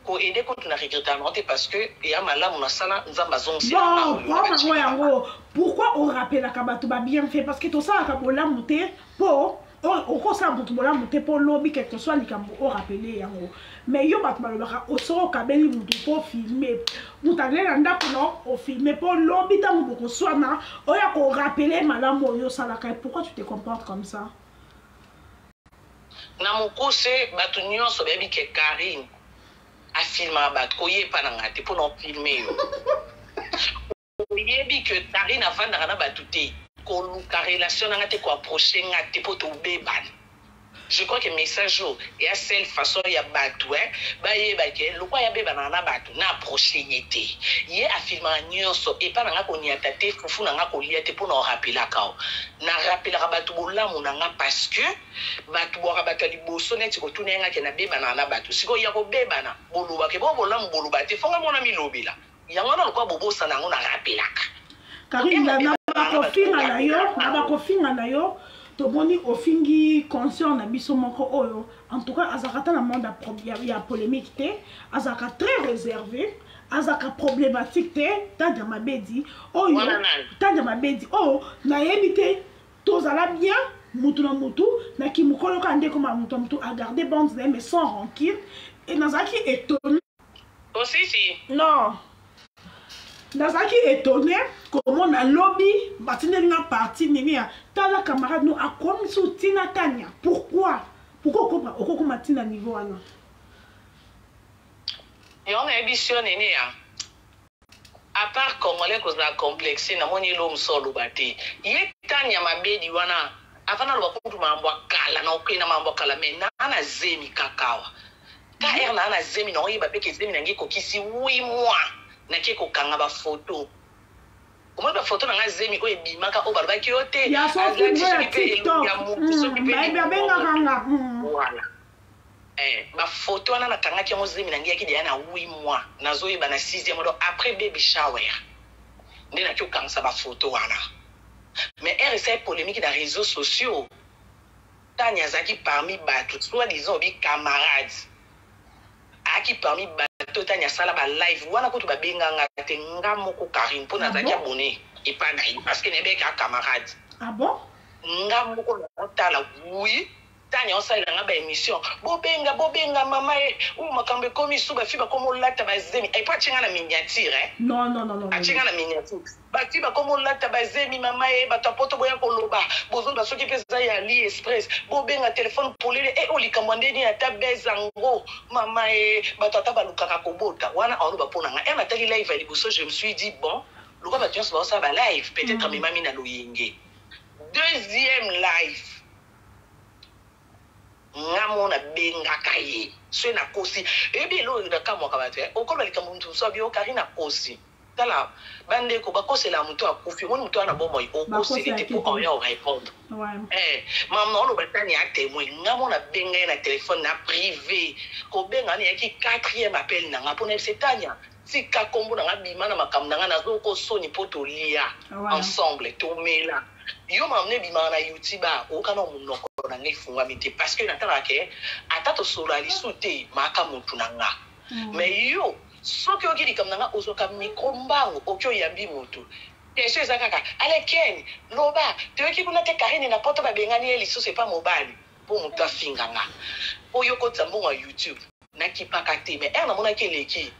koaider kutu na regretter yango te, parce que eya malamu nasala, Nzambe azongisela. Bon, bango yango, pourquoi orappelaka bato babienfait? Parce que tosalaka bolamu te mpo okosala moto bolamu te mpo lobi quelque soit likambo orappeler yango. Mais yo, bato balobaka soki okabeli motu mpo filme moto alei na ndako no, ofilme mpo lobi ntango bokoswana, oya korappeler malamu oyo osalaka. Pourquoi tu te comportes comme ça? Na mokuse, bato nyonso bayebi ke Karine afilmaka bato. Koyepa na nga te mpona ofilme yo. Oyebi ke Karine avandaka na bato te, koluka relation na nga te, koapprocher nga te mpo tobebana. Je crois que message oyo eya seule façon ya bato bayeba ke lokwa ya bebanaka na bato, na approche ye te. Ye afilmaka nyonso epa na nga, koniata te, fufu na nga kolia te mpona orappelaka o. Narappelaka bato bolamu na nga, parce que bato bwaka bato ya liboso neti kotuna ye nga ke nabebanaka na bato. Sikoyo ya kobebana, bolobaka bo bolamu, boloba te, fonga mona milobela yango wana lokola bobosana yango, narappelaka. Karine, na bakofinga na yo, na bakofinga na yo, tomoni ofingi conscient na biso moko oyo. En tout cas, azalaka ta na monde ya polémique te, azalaka très réservé, azalaka problématique te. Tanja Mabedi oyo, Tanja Mabedi oyo, nayebi te, tozala bien mutu na mutu na kimokolo kaka nde koma mutu na mutu agarde bande na ye, mais sans rancune. E nazalaki étonné. Osisi. Non, nazalaki étonné komona lobi batindeli nga parti nini ya tala camarade no akomisi ntina Tania. Pourquoi? Pourquoi okokoma ntina niveau wana? Yango nayebi si yo nini ya à part congolais kozala complexe. Namoni elo mosu oloba te. Ye Tania Mabedi wana, avant naloba kutu makambo ya kala, na okei na makambo ya kala, mais naa na zemi kaka awa ka ere naa na zemi, na oyeba mpe ke zemi nange ekokisi 8 mois, nake kokanga bafoto. Omoni bafoto na nga zemi oyo ebimaka, oyo balobaki yo te. Ya soki babengaka nga. Voilà, bafoto wana nakangaki yango, zemi na ngai yaki deya na 8 mois, nazoyeba na 6e mois. Donc après baby shower nde naki okangisa bafoto wana. Mais ere esali polémique na réseaux sociaux, Tani azalaki parmi bato soit disant obi camarade, ayaki parmi bato. Tani asala balive wana kutu babenganga te, nga moko Karine, mpo nazalaki abonné epai na ye, parce que nayebeki a camarade. Ah bon? Nga moko naotala, oui, Tani aosalela nga baémission, bobenga, bobenga mama ye oyo makambo ekomi su bafi bakoma olata bazemi. Epo atie nga na miniature, eh? Non, non, non, non. Atie nga na miniature, bafi bakoma olata bazemi, mama ye, bato ya poto boya koloba, bozoloba soki mpe eza ya Ali Express, bobenga telefone polele e oyo likambo ya ndeni ata bese yango mama ye, bato ata balukaka kobota wana aoloba mpo na nga. E natali live ya liboso, je me suis dit, bon, lokola bato nyonso baosala balive, peut-être amemami na loyenge. Deuxième live. Nga moko nabengaka ye soki nakosi. Oyebi eloko nakamwaka bato eh? Okoloba likambo mutu mosusu abi oh Carine akosi. Tala bandeko bakoselaka mutu akufi omoni mutu aza na bomoi okosele te po oya o repondre. Eh maman naoloba tania a temoin nga moko nabenga ye na telephone na prive kobenga wana eyaki quatrième appel na nga po nayebisa ye tania tika kombo na nga bima na makambo na nga nazoko soni po tolia ensemble tomela Yo mamu ebimaka na youtiba oyoka nao munoko na nga efungwami te parce que natalaka ke ata tosolola lisusu te maaka mutu na nga mais yo soki oyoki likambo na nga ozwaka micro mbangu oke oyambi mutu question eza kaka ale ken loba toyoki kuna te carine na poto babengani ye lisusu epa mobali po mutu afinga nga po yo okotisa mbongo ya youtube nakipaka te mais heure namonaki eleki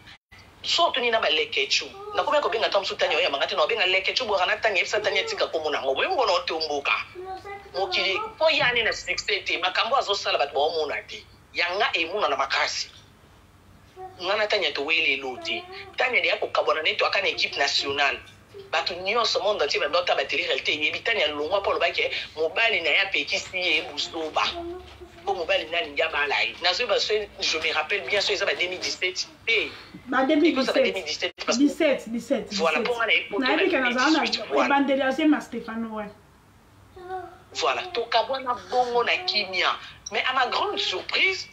Soki otuni na ba leketchou nakomi kobenga ata mosusu tanya oyamba nga te nakobenga leketchou bwaka na tanya yebisa tanya atika kombo na ngo boye moko na otomboka mokili po ya ne na succès te makambo azosala bato baomona te ya nga emonana makasi nga na tanya toweli elo te tanya deya kokabwana ne toaka na equipe nationale bato nyonso monde entier banda ota ba tele realite eyebi tanya longwa po alobaki ke mobali na ye apekisi ye buzoba po mobali na alingi abala ye nazoyeba so je me rappelle bien so eza ba 2017 te ba 2017 17 17 voilà po nga na ye poto nayebi ke nazala na ebandeli ya zema Stefano ouais Voilà, tokabwana bongo na kimia. Mais à ma grande surprise,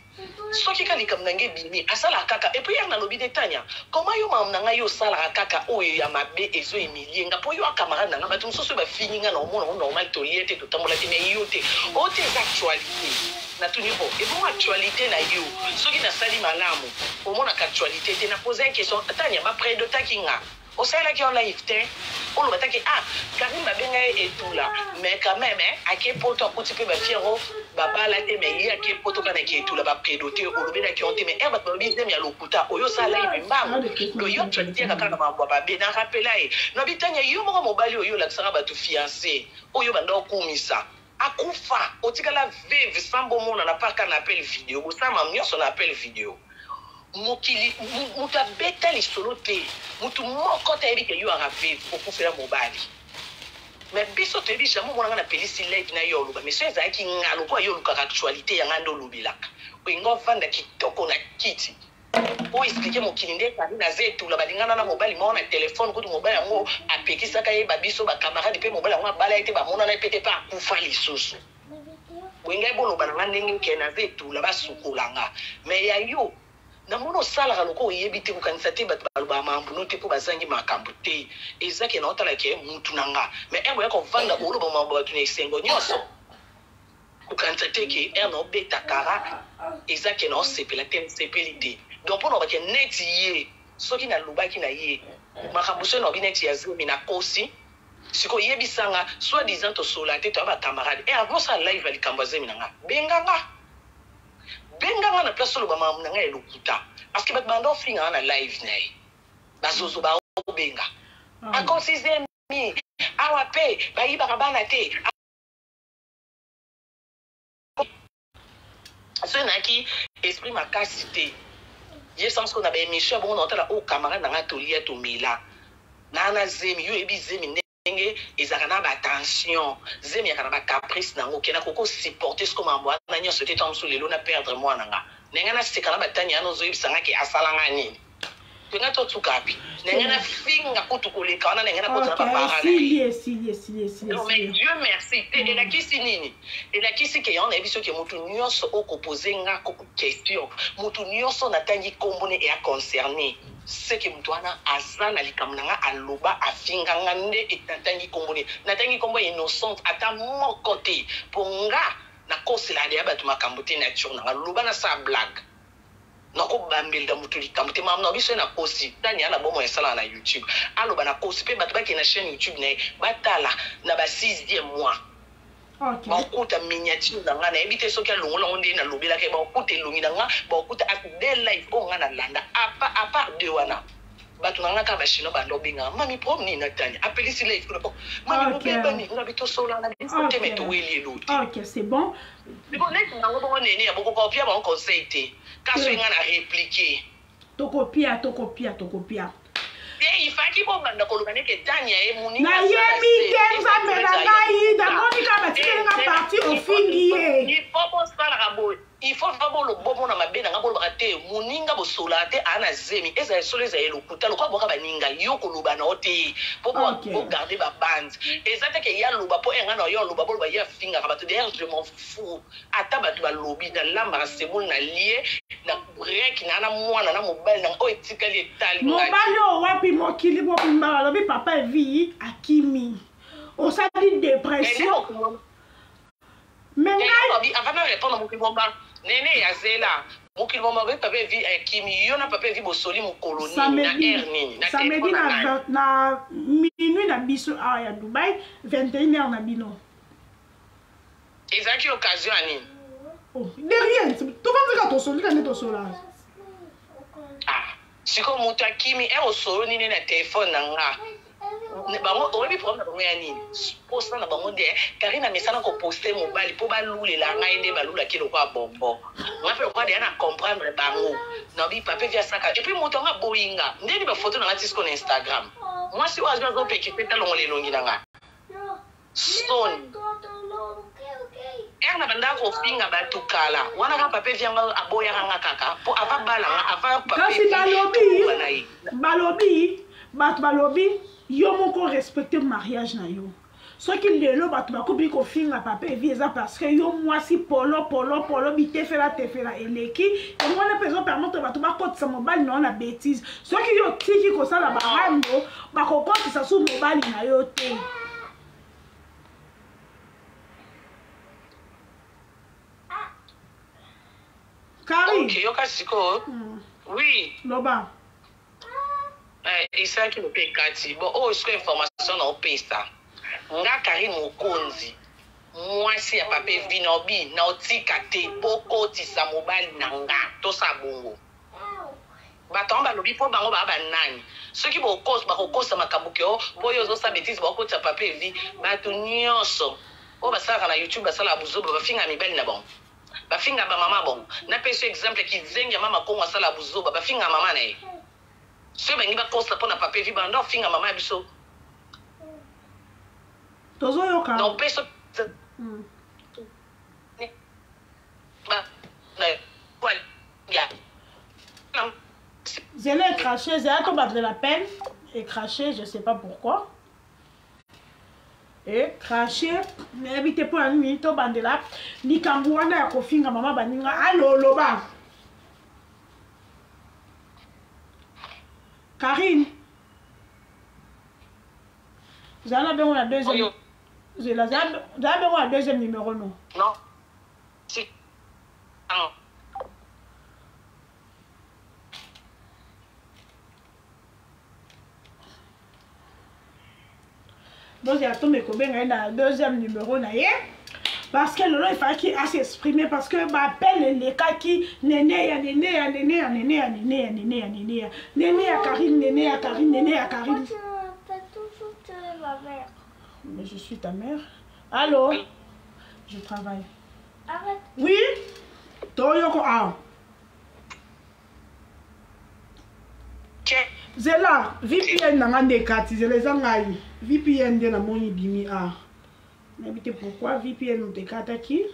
soki ka likambo na ngai ebimi, asalaka kaka. Et puis hier nalobi nde Tania, comment yo makambo na ngai yo osalaka kaka oyo ya mabe ezo humilier nga po yo a camarade na nga, bato mosusu oyo bafingi nga na omona yango normal tolie te totambola te mais yo te. Oyo te eza actualite. Natuni oh, ebongo actualite na yo soki nasali malamu omonaka actualite te? Na poser ye question, Tania ba predotaki nga. Osalelaki yo live te oloba ata ke ah Carine ba benga ye etula mais quand meme ake poto akuti pe ba fille yango ba bala te mais ye ake poto kaka na ki etula ba predote olobelaki yango te mais heure batu balobi zemi ya lokuta oyo osala live mbangu donc yo actualite yaka kaka na makambo ya mabe na rappela ye na bitanya yo moko mobali oyo olakisaka batu fiance oyo banda okumisa akufa otikala veuve sans bomonana par kaka na appel video bosala makambo nionso na appel video Mokili mutu abeta lisolo te mutu moko te ayebi ke yo aka veuve okufela mobali mais biso toyebi jamais omona nga na pelisi live na yo oloba mais soki ezalaki nga lokola yo olukaka actualite ya nga nde olobelaka olingi ovanda kitoko na kiti o explique mokili nde Carine aza etula balingana na mobali moko na telephone kutu mobali yango apekisaka ye ba biso ba camarade pe mobali yango abala ye te bamonana ye pe te pe akufa lisusu. Boye ngai boloba na nga ndenge ke naza etula basukola nga mais ya yo namoni osalaka lokola oyebi te kokanisa te batu balobaka makambo no te po bazangi makambo te eza ke naotala ke mutu na nga mais heure boya kovanda oloba makambo batu na esengo nionso kokanisa te ke heure naobeta kara eza ke naosepela te nasepeli te donc pona oloba ke neti ye soki nalobaki na ye makambo soki nalobi neti ya zemi nakosi Sikoyo yebisa nga soit disant tosolola te toza ba camarade eh avant osala live ya likambo ya zemi na nga benga nga benga nga na place oloba makambo na nga ya lokuta parce que bato banda ofinga nga na live na ye bazozo ba obenga akosi zemi awa pe bayibaka bana te soki nayaki esprit makasi te ye sans ko na ba émission ya bongo na otala oyo camarade na ngai tolia tomela na na zemi yo oyebi zemi ndenge ezalaka na ba tension zemi yaka na ba caprice na yango kena koko supporter siko mambo wana nyonso te ntango mosusu lelo na perdre mwana nga ndenge naseka na batani yana ozoyebisa nga ke asala nga nini Tolinga tosuka wapi? Ndenge na finga kutu koleka wana ndenge na kota na ba parents na ye. Esili, esili, esili, Non mais Dieu merci te elakisi nini? Elakisi ke yango nayebi soki mutu nyonso oko poser nga question, mutu nyonso natangi kombo ne ea concerne, ce que mutu wana aza na likambo na nga aloba afinga nga nde natangi kombo ne. Natangi kombo ya innocente ata moko te po nga nakoselaka dejà batu makambo te nature na nga loba nasala blague. Nako bambela mutu likambo te makambo na biso ye na kosi tania na bomoi asalaka na youtube aloba na kosi pe batu bakende na chaine youtube na ye batala na ba sixième mois bakokuta miniature na nga nayebi te soki alongola yango nde nalobelaka ye bakokuta elongi na nga bakokuta de live oyo nga nalanda à part de wana Batu na nga kaka ba chinois banda obengaka mami problème nini na Tania apelisi live kuna oh mami bobebani nga bi tosolola na biso te mais toweli elo te. Ok c'est bon. Siko neti bango bongo nene ya bokoka opia bango conseil te kasi nga na répliquer. Tokopia tokopia tokopia. Te ifaki bobanda koloba neke Tania ye muninga nayebi te nzambe na ngai namoni kaka batikeli nga parti ofingi ye. Il faut bosalaka boye. Il faut va bolo bomona mabe na nga bolobaka te moninga bosolaka te aa na zemi ezala solo ezala lokuta lokola boka baninga yo koloba na yo te po bogarde babande eza te ke ye aloba po enga na yo aloba boloba ye afingaka bato. D'ailleurs, je m'en fous ata bato balobi. Nalambaka semoule na lie na break na na mwana na mobali na oyo etikali etali. Mobali oyo wapi? Mokili mobimba balobi papa Evi akimi, osali dépression, mais ngai avant na répondre, mokili bomba nene ya zela, mokili bomba oyebi papa Evi akimi. Yo na papa Evi bosoli mokolo nini, na heure nini, na samedi na minuit na biso awa ya Dubai, 21 heure na bino. Ezalaki occasion ya nini? Oh, de rien, tofandika tosolika nde tosola. Ah, sikoyo moto akimi e osolo nini na telefone na nga? Bango oyebi problème na bango ya nini? Posa na bango nde Karine amesana koposte mobali mpo balulela ngai nde balulaki lokola bonbon. Nga mpe lokola deya na comprendre bango, nabi papa Evi asaka et puis moto yango aboyi nga ndeni bafoto na nga ti siko na Instagram. Mwasi oyo azwi azopekisa ete alongola elongi na nga soni ere na bandaka kofinga bato kala wana kaka papa Evi yango aboyaka nga kaka mpo ava bala nga ava. Kasi balobi balobi bato balobi yo moko respecte mariage na yo. Soki lelo bato bakomi kofinga papa Evi, eza parce que yo mwasi polo polo polo bitefela tefela eleki. Yango wana mpe ezopermettre bato bakotisa mobali na yo na bétise. Soki yo otiki kosala barando, bakokotisa su mobali na yo te. Karine. Ok, yoka sikoyo. Oui. Loba. Esalaki mpe ekati. Bon, oyo sikoyo information na opesa nga Karine Mokonzi, mwasi ya papa Evi, na obi na otika te bokotisa mobali na nga. Tosala bongo, bato yango balobi mpo bango baa banani. Soki bakokosa makambo ke o mpo oyo ozosala bétise, bakokotisa papa Evi. Bato nyonso oyo basalaka na YouTube basalaka buzoba, bafinga mibali na bango, bafinga bamama. Bongo napesi yo exemple, kizengi ya mama Kongo asala buzoba, bafinga mama na ye. Soki balingi bakosa mpo na papa Evi, banda ofinga mama ya biso. Tozoyoka. Na opesa Zela ecraché, zela to la peine ecraché, je sais pas pourquoi ecraché, nayebi te mpo na nini. Tobandela likambo wana ya kofinga mama baninga. Aloloba Karine, zala bengo na deuxième, zela, zala bengo na deuxième numéro, non? Non, si non. Bozela, tombe kobenga ye na deuxième numéro na ye, parce que lelo efalaki as'exprimer, parce que baappel elekaki. Nene ya nene ya nene ya nene ya nene ya nene ya nene ya nene ya Karine, nene ya Karine, nene ya Karine. Mais je suis ta mère. Allô, je travaille. Arrête. Oui, toyoko awa. Zela, VPN na nga nde ekati. Zela, eza ngai VPN nde namoni bimi a. Nayebi te pourquoi VPN moto ekataki,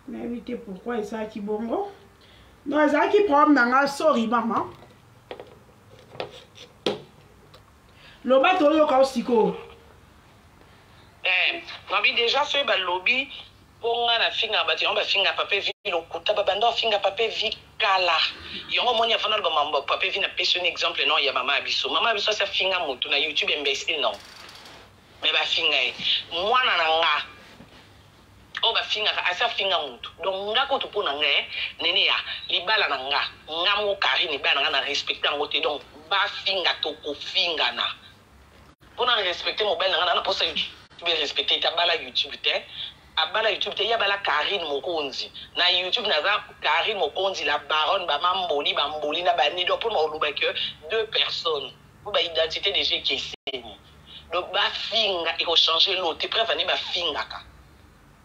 nayebi te pourquoi esalaki bongo. Non, ezalaki problème na nga, sorry mama. Loba, toyoka o sikoyo. Nabi déjà soki balobi mpo nga nafinga bato yango, bafinga papa Evi lokuta, babanda ofinga papa Evi kala. Yango omoni, afana aloba mambo papa Evi, napesi un exemple non ya mama ya biso. Mama ya biso asi afinga motu na YouTube, imbécile, non? Mais bafinga ye mwana na nga oyo bafingaka asi afinga motu. Donc nga kutu mpo na nga nene ya libala na nga, nga mo Karine, libala na nga na respecte yango te. Donc bafinga, tokofingana mpona respecte mobali na nga. Na mposa YouTube respecte te, abala YouTube te, abala YouTube te, ye abala Karine Mokonzi na YouTube. Naza Karine Mokonzi la baronne, bamamboli bamboli na bani. Donc mpona oloba ke deux personnes po baidentité déjà ekeseni, donc bafinga ekochange lo te. Preuve ane bafingaka,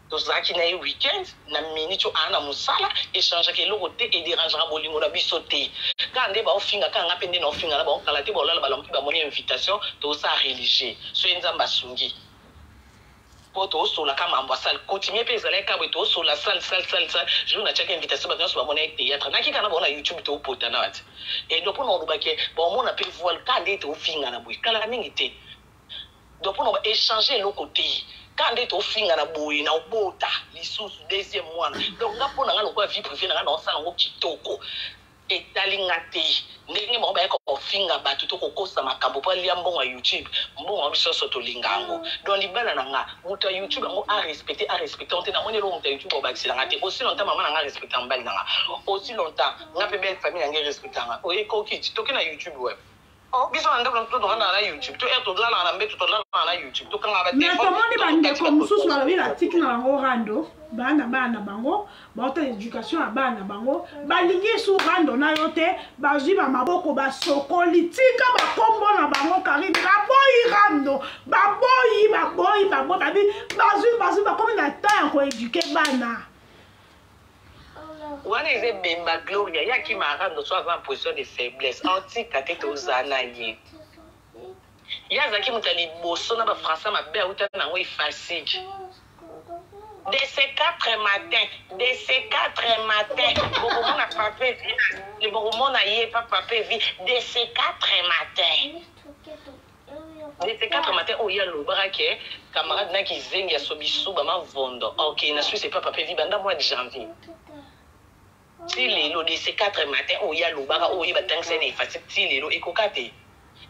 tozalaki na ye weekend na minute oyo aa na mosala, echangeaka eloko te, edérangeaka bolingo na biso te. Kaka nde baofinga kaka nga mpe nde naofinga na bango kala te. Baolala, balamuki, bamoni invitation, tozosala religieux. So ye Nzambe asungi. Mpo tosolaka mambo ya salle coutumier mpe ezalaki kabwe, tosola salle, salle, salle, salle. Jour natiaki invitation, bato nyonso bamona ye théâtre, nakika na bango na YouTube, topotana wati. Et donc mpona olobaki baomona mpe voile ka nde tofinga na boye kala mingi te. Donc mpona échanger eloko te, ka nde tofinga na boye na obota lisusu deuxième mwana. Donc nga, mpo na nga, lokola vie privée na nga, naosala yango kitoko, etali nga te ndenge bango bayaka kofinga bato to kokosa makambo mpo alia mbongo ya YouTube. Mbongo ya biso nyonso tolinga yango. Donc libala na nga, moto ya YouTube yango arespecte, arespecte te. Namoni eloko moto ya YouTube obakisela nga te. Aussi longtemps mama na nga respecte mobali na nga, aussi longtemps nga mpe belle famille na nga respecte nga. Oyekoki ti toke na YouTube web. Oh, biso na ndako totokandaka na YouTube to ere, tolalaka na mbeto, tolalaka na YouTube, tokangaka. Mais tomoni bandeko mosusu balobi batiki na bango rando. Bana, bana bango baota éducation ya bana bango, balingi su rando na yo te. Bazwi bamaboko, basokoli, tika bakombo na bango. Karine, baboyi rando, baboyi, baboyi, baboyi, babi bazwi, bazwi, bakomi na temps ya koéduquer bana. Wana eza ebemba. Gloria yaki marando so aza en position de faiblesse, aotika te. Toza na ye, ye azalaki moto ya liboso na bafrançais mabe auta nango efasike. De ces 4 matin, de ces 4 matin, bokomona papa Evi, bokomona ye pa papa Evi. De ces 4 matin, de ces 4 matin oyo ye alobaka ke camarade naki zengi ya sobisu bamavondo. Ok, na Suisse epa papa Evi banda mois de janvier ti lelo. De ces 4 matin oyo ye alobaka, oyo ye batangisa ye na efasi, ti lelo ekoka te.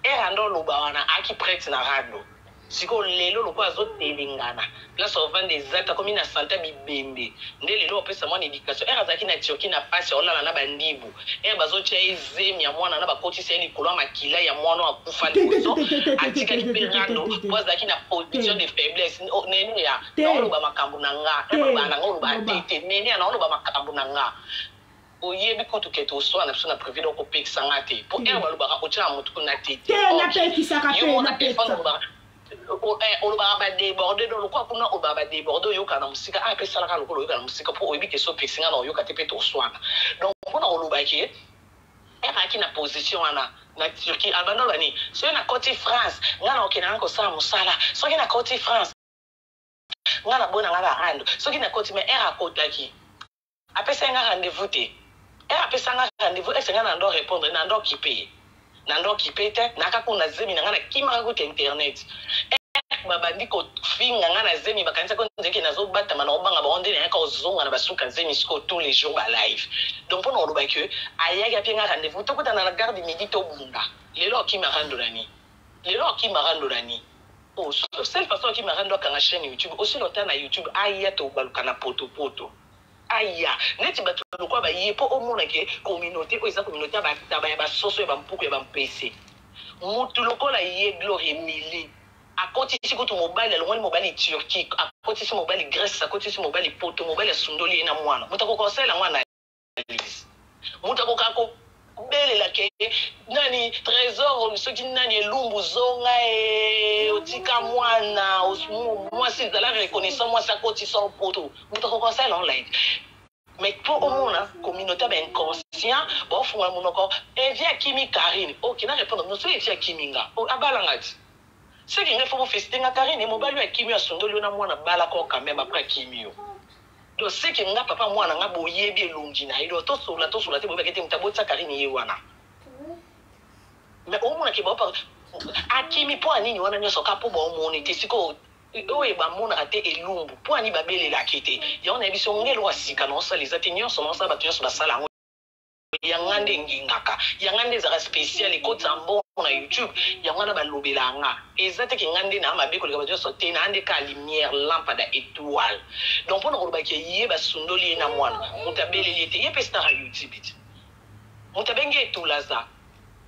Ere ando oloba wana aki prête na rando. Sikoyo lelo lokola azotelengana, place ovanda eza te, akomi na sante bibembe. Nde lelo opesa mwana éducation. Ere azalaki na Turquie na pasi, aolala na bandibu, ere bazotia ye zemi ya mwana na bakotisa ye likolo ya makila ya mwana oyo akufa liboso, atikaki mpe rando po azalaki na position de faiblesse. Nene ya naoloba makambo na nga, oloba na nga, oloba te te. Nene ya naoloba makambo na nga, oyebi kutu ke toswana na biso na privé. Donc opekisa nga te, po ere balobaka otya na motu kuna te. Te, napekisaka te, napekisa. Olobaka badéborde. Donc lokola kuna olobaka badéborde, oyoka na mosika a mpe esalaka lokola oyoka na mosika, mpo oyebi ke so opekisi nga na oyoka te mpe toswana. Donc mpona kolobaki ere ayaki na position wana na Turquie, abanda oloba nini? Soki nakoti France, nga na okende nga kosala mosala. Soki nakoti France, nga na boyi na nga barando. Soki nakoti, mais ere akotaki, apesai nga rendez-vous te. Ere apesa nga rendez-vous ese nga na ndo répondre, na ndo okipe, na ndo okipe te. Naka kuna zemi na nga, nakimaka kuta internet. Babandi kofinga nga na zemi, bakanisaki nzeke nazobatama na obanga bango. Nde nayaka kozonga na basuka zemi. Sikoyo tous les jours balive. Donc mpona koloba ke ayaki apie nga rendez-vous, tokutana na gare du Midi, tobunda. Lelo akima rando nani? Lelo akima rando nani? Oh, seule façon akima rando, akanga chaîne YouTube. Aussi longtemps na YouTube aya, tobaluka na potopoto. Aya neti bato lokwa baye, mpo omona ke communauté oyo eza communauté ya bataba, ya basoso, ya bampuku, ya bampese. Mutu lokola ye Gloire Emili akotisi kutu mobali, alongwani mobali Turquie, akotisi mobali Grèce, akotisi mobali Poto, mobali asundoli ye na mwana. Moto akoka kosalela yango analyse, moto akoka kobelela ke nani Trésor, soki nani elumbu zonga e otika mwana mwasi, ezala reconnaissant, mwasi akotisa Poto. Moto akoka kosalela online, mais mpo omona communauté ya bainconscient, baofungola monoko. Evi akimi Karine. Ok, na répondre bino. Soki Evi akimi nga, abalanga ti soki ngai fo bofélicité nga. Karine, mobali oyo akimi yo, asundoli yo na mwana, balaka o quand même. Après akimi yo, donc seke nga papa mwana nga boyebi elongi na ye. Donc tosola, tosola te, boyebaki te moto abotisa Karine ye wana. Mais omonaki bao akimi mpo anini wana nyonso ka mpo baomoni te. Sikoyo oyo bamonaka te elumbu, mpo ani babelelaki te? Yango nayebi so nge eloko ya sika na osala eza te. Nyonso na osala, bato nyonso basala yango. Yanga nde engengaka, yanga nde ezalaka spécial, ekotisa mbongo na YouTube. Yango wana balobela nga. Eza te ke nga nde naa mabe koleka bato nyonso te. Naa nde ka lumière, lampada, étoile. Donc mpona kolobaki ye basundoli ye na mwana, moto abeleli ye te. Ye mpe star ya YouTube te, moto abengi etulaza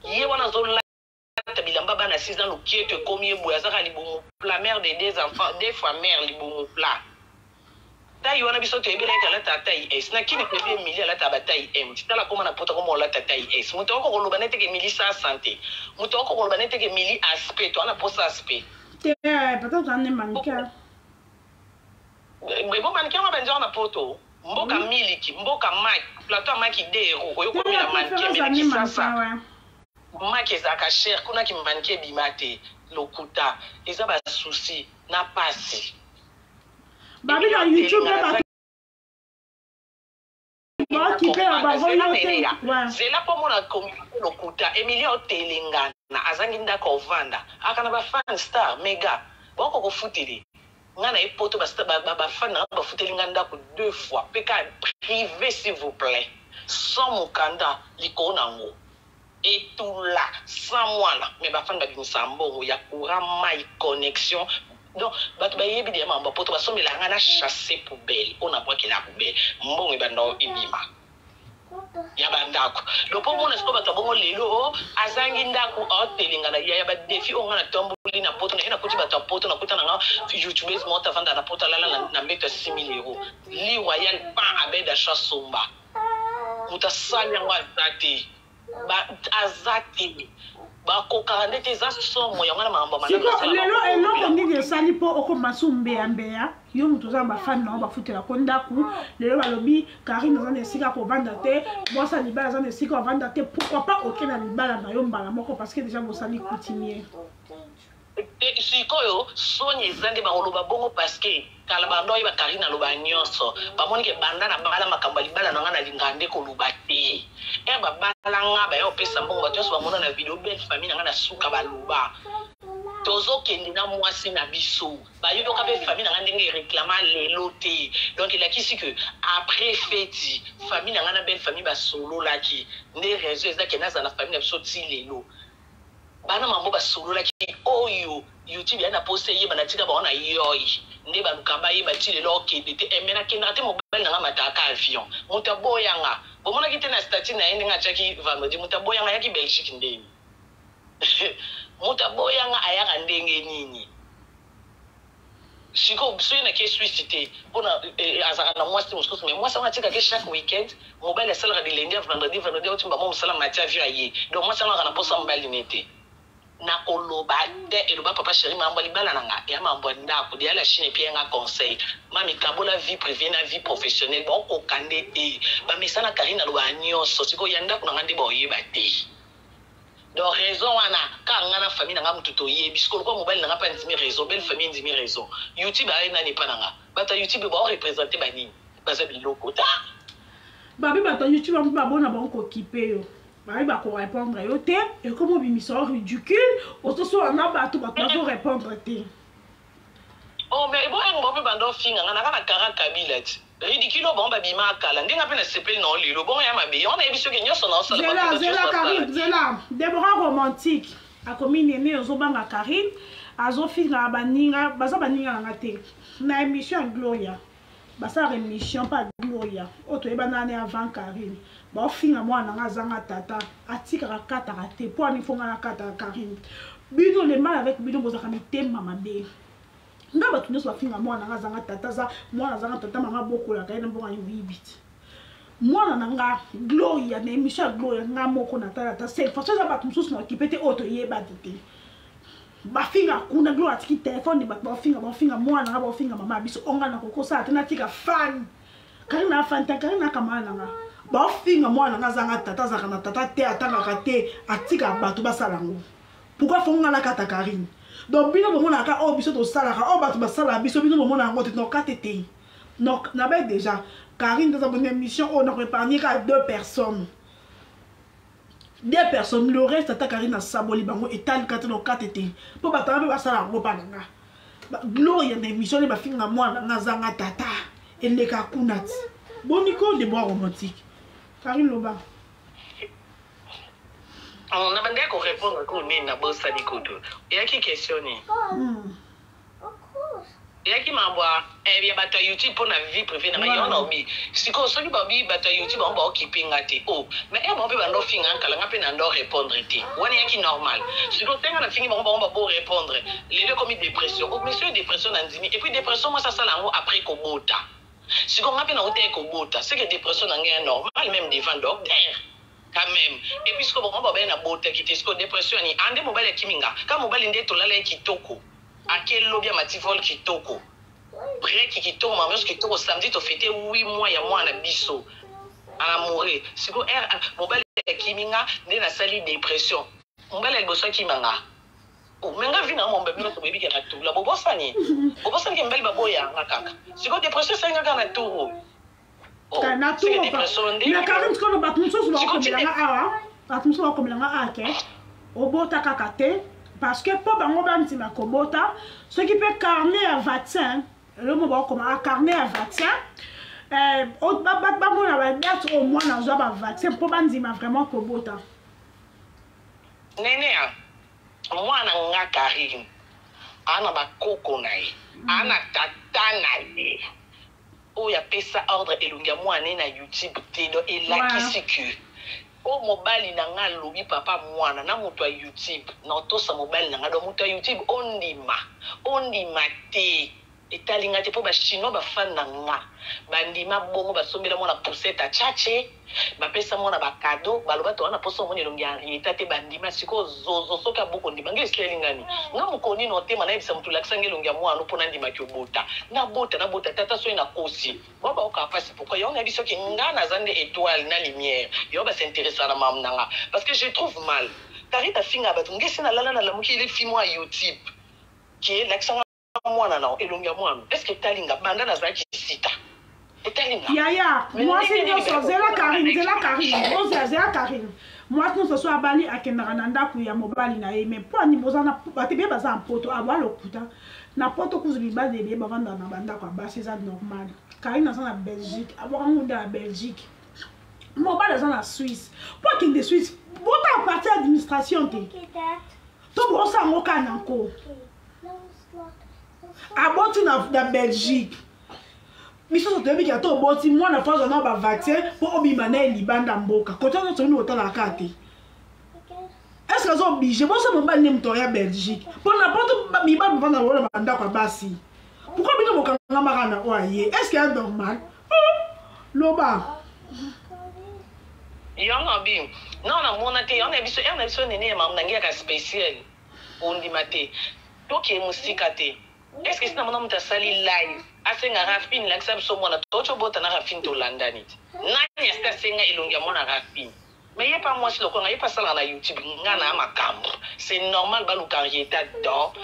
ye wana azolata bilamba bana 6 ans, lokieto ekomi ye boye, azaka libumu plat, mère de deux enfants, deux fois mère, libumu plat, taille wana biso toyebela ete alata taille S. Na kini toyebi Emili alata bataille M. Tala koma na poto, koma olata taille S. Moto ako koloba nete ke Emili sa santé, moto ako koloba nete ke Emili aspect to ana posa aspect. Te, peut-être ane mannequin. Bo mannequin wana banzaka na poto, mboka miliki, mboka maki, plateau ya maki 2 euro. Oyokomela mannequin, mais na Kisasa maki ezalaka cher. Kuna ki mannequin ebima te. Lokuta, eza basusi na pasi. Babi na YouTube mpe bato baokipe na bango yo te. Zela mpo mona lokuta. Emilia otelengana, azangi ndako ovanda, aka na bafan star mega baoko kofutele nga na ye poto. Bafan nanga bafuteli nga ndako deux fois mpe ka privé, s'il vous plaît, sans mokanda likolo nango etula, sans mwana. Mais bafani babimisa mbongo ya courant, mai, connexion. Donc bato bayebi deya makambo ya poto. Basombela nga na chasse poubelle oyo nabwakela poubelle, mbongo ebanda ebima ya bandako. Donc mpo omona sikoyo bato ya bongo lelo o azangi ndako, aotelengana ya badéfis oyo nga natamboli na poto na ye. Nakuti bato ya poto, nakuta nanga youtubeuse moko avanda na poto, alala na mbeto ya 6000 euros, lit royal pan abed acha somba. Moto asali yango aza te, aza te, bakokaka nde te. Eza somo yango na makambo. Siko lelo eloko nini esali mpo okoma su mbeyambeya? Yo moto oza na bafani nango, bafutelako ndako. Lelo balobi Karine aza na esika kovanda te, mwasi ya libala aza na esika kovanda te. Pourquoi pas oke na libala na yo mbala moko? Parce que déjà bosali coutumier. Sikoyo soni eza nde bakoloba bongo, parce que kala bando oyeba Karine aloba nyonso. Bamoni ke banda na bala, makambo ya libala na nga nalingaka nde koloba te. Ere babala nga, baya kopesa mbongo, bato nyonso bamona na video. Belle famille na nga na suka baloba tozokende na mwasi na biso. Bayoka mpe famille na nga ndenge eréclama lelo te. Donc elakisi ke après feti, famille na nga na belle famille basololaki nde raison ezaki nazala na famille na biso ti lelo. Bana mambo basololaki oyo YouTube ya na posa eyeba, natika bango na yoi nde baluka bayeba ti lelo. Okende te, me nakendaka te. Mobali na nga mataka avion, moto aboyanga, bomonaki te na statut na ye ndenge atiaki vendredi. Moto aboyanga ayaki Belgique ndeni? Moto aboyanga ayaka ndenge nini? Sikoyo soki nake Swisse te, mpona azalaka na mwasi mosusu, mais mwasi yango atikaki chaque weekend. Mobali asalaka du lundi à vendredi, vendredi auti mbamo mosala, mati avion aye. Donc mwasi yango aka na mposa mobali ne te. Nakoloba te, eloba papa chéri. Mambo ya libala na nga ya mambo ya ndako deya la Chine. Epi yanga conseil mami, kabola vie privée na vie professionnelle. Baokoka nde te, bamesana. Karine alobaka nyonso, sikoyo ya ndako na nga nde baoyeba te. Donc raison wana kaka nga na famille na nga mutu toyebi. Sikoyo lokola mobali na nga mpe andimi raison, belle famille endimi raison, YouTube aye nani epa na nga? Bato ya YouTube baoreprésente banini? Baza biloko ta. Babi bato ya YouTube yango babona bango kokipe yo, babi bakorépondre yo te. Ekomi obimisa yo ridicule, ozosola na bato, bato bazorépondre te. Oh, mais boyango bango mpe banda ofinga nga naka na kara Kabila ti ridicule oyo bango babima kala ndenge mpe nasepeli na lelo bongo ya mabe. Yango nayebi soki nyonso naosala. Zela, zela Karine, zela. Debora Romantique akomi nene, ozobanga Karine azofinga baninga, baza baninga nanga te. Na émission ya Gloria, basalaka émission mpa Gloria oyo toyeba nani avant Karine, baofinga mwana nanga azanga tata, atikaka kataka te. Mpo ani fonga na kataka Karine? Bino le mal avec bino, bozalaka mitema mabe. Nga bato nyonso bafinga mwana nanga azanga tata, aza mwana azanga tata, mama bokolaka ye na mbongo moyibi te. Mwana na nga Gloria, na émission ya Gloria, nga moko natala ata cinq fois. So eza bato mosusu na okipe te oyo toyeba te te bafinga kuna. Gloria atiki telefone, bato bafinga, bafinga mwana nga, bafinga mama biso. Onga na kokosala te, natika fan Karine na fan te. Karine akamana na nga, baofinga mwana nga azanga tata, azalaka na tata te, atangaka te, atikaka bato basala yango. Pourquoi faut nga nakata Karine? Donc bino bomonaka oyo biso tosalaka, oyo bato basalaka biso, bino bomona yango te. Nokate te, nabe déjà Karine toza bona émission oyo, nakoépargne kaka deux personnes, deux personnes. Le reste, ata Karine asaboli bango, etalika te, nokate te, mpo bato wana mpe basala yango mpa na nga. Gloria na émission nde bafinga mwana nga azanga tata, eleka kuna ti boni ko. Deboa Romantique, Karine, loba. Na bandaki korépondre ko nini, nabosani kutu. Eyaki question nini? Eyaki mambo ya bato ya YouTube mpo na vie privée na ngai. Yango naobi sikoyo, soki babi bato ya YouTube bango baokipe nga te o, mais e bango mpe bando ofinga nkala, nga mpe na ndo répondre te, wana eyaki normal. Sikoyo te nga nafingi bango, bango babo répondre. Lelo ekomi dépression. O monsieur, dépression na ndimi. Et puis dépression, mwasi asala yango après kobota. Sikoyo nga mpe nauta ye kobota, c'est que dépression na ngai ya normal, même devant docteur quand même. Et puis sikoyo bango babaye nabotaki te. Sikoyo dépression yani ande mobali akimi nga ka mobali nde tolala ye kitoko, ake lobi amati vol kitoko, breki kitoko, mama nyonso kitoko. Samedi tofete 8 mois ya mwana biso amoureux. Sikoyo mobali akimi nga nde nasali dépression. Mobali ya liboso akima nga. Oh, mais nga vi na mombe bino toyebi ke na tula bobosani bobosani ke mibali baboyanga kaka sikoyo dépression esalinga kaka na tour oh, na tour na Karine. Sikoyo bato mosusu bakomelanga awa, bato mosusu bakomelanga awa ke obota kaka te, parce que mpo bango bandima kobota soki mpe carnet ya vaccin elomo bakoma carnet ya vaccin, bamona badate oyo mwana azwa bavaccin mpo bandima vraiment kobota. Nene ya mwana nga Karine aa na bakoko na ye, aa na tata na ye oyo apesa ordre elongi ya mwana na YouTube te. Donc elakisi ke oyo mobali na nga alobi, papa mwana na moto ya YouTube, na otosa mobali na nga. Donc moto ya YouTube, ondima ondima te, etali nga te, mpo Bachinois bafan na nga bandima bongo, basombela mwana poussette achache, bapesa mwana bacadeau, baloba to wana mposa omoni elongi ya Henrietta te, bandima. Sikoyo zozo soki aboko ndima nge esileli ngani nga mokoni na otema nayebisa motu lakisa elongi ya mwana mpo nandimaki obota, nabota nabota tata. Soki nakosi bao baokaka mpasi. Pourquoi yango nayebi soki nga naza nde étoile na lumière, yango bas'intéressa na mamu na nga, parce que je trouve mal Karine afinga bato. Ngesi nalala nalamuki, ele fi mwa YouTube ke lakisanga mwana na elongi ya mwana. Est ce que etalinga banda nazalaki sita, etalinga? Yaya, mwasi nyonso, zela Karine, zela Karine, ozela, zela Karine. Mwasi nyonso so abali, akendaka na ndako ya mobali na ye. Mais mpo ani boza na bato ebele baza na Poto, aboya lokuta na Poto kuzu, mibali ebele bavandaka na bandako ya basi, eza normal. Karine aza na Belgique, abwaka ngunda ya Belgique, mobali aza na Suisse. Mpo akende Suisse, bota parti administration te, to bosa yango kaka na nko. Aboti na Belgique, biso nyonso toyebi ke ata oboti mwana, fo azwa na bavaccin mpo obima na ye libanda mboka. Kote nyonso bino botalaka kaka te. Est ce que aza obligé bosa mobali nde moto aya Belgique? Mpo na Poto mibali bovanda bango na bandako ya basi. Pourquoi bino bokangamaka na oyo aye? Est ce que ya normal? Loba. Yango bi non, namona te. Yango na biso, ere na biso, nene ya mamu na ngai yaka spécial, ondima te, tokee mosika te. Est ce que sina mona moto asali live asenga Rafine lakisa biso mwana toti obota na Rafine? Tolandani te. Nani asi asenga elongi ya mwana Rafine? Mais ye pa mwasi lokola ye mpe asalaka na YouTube, nga na makambo, c'est normal baluka Henrietta. Donc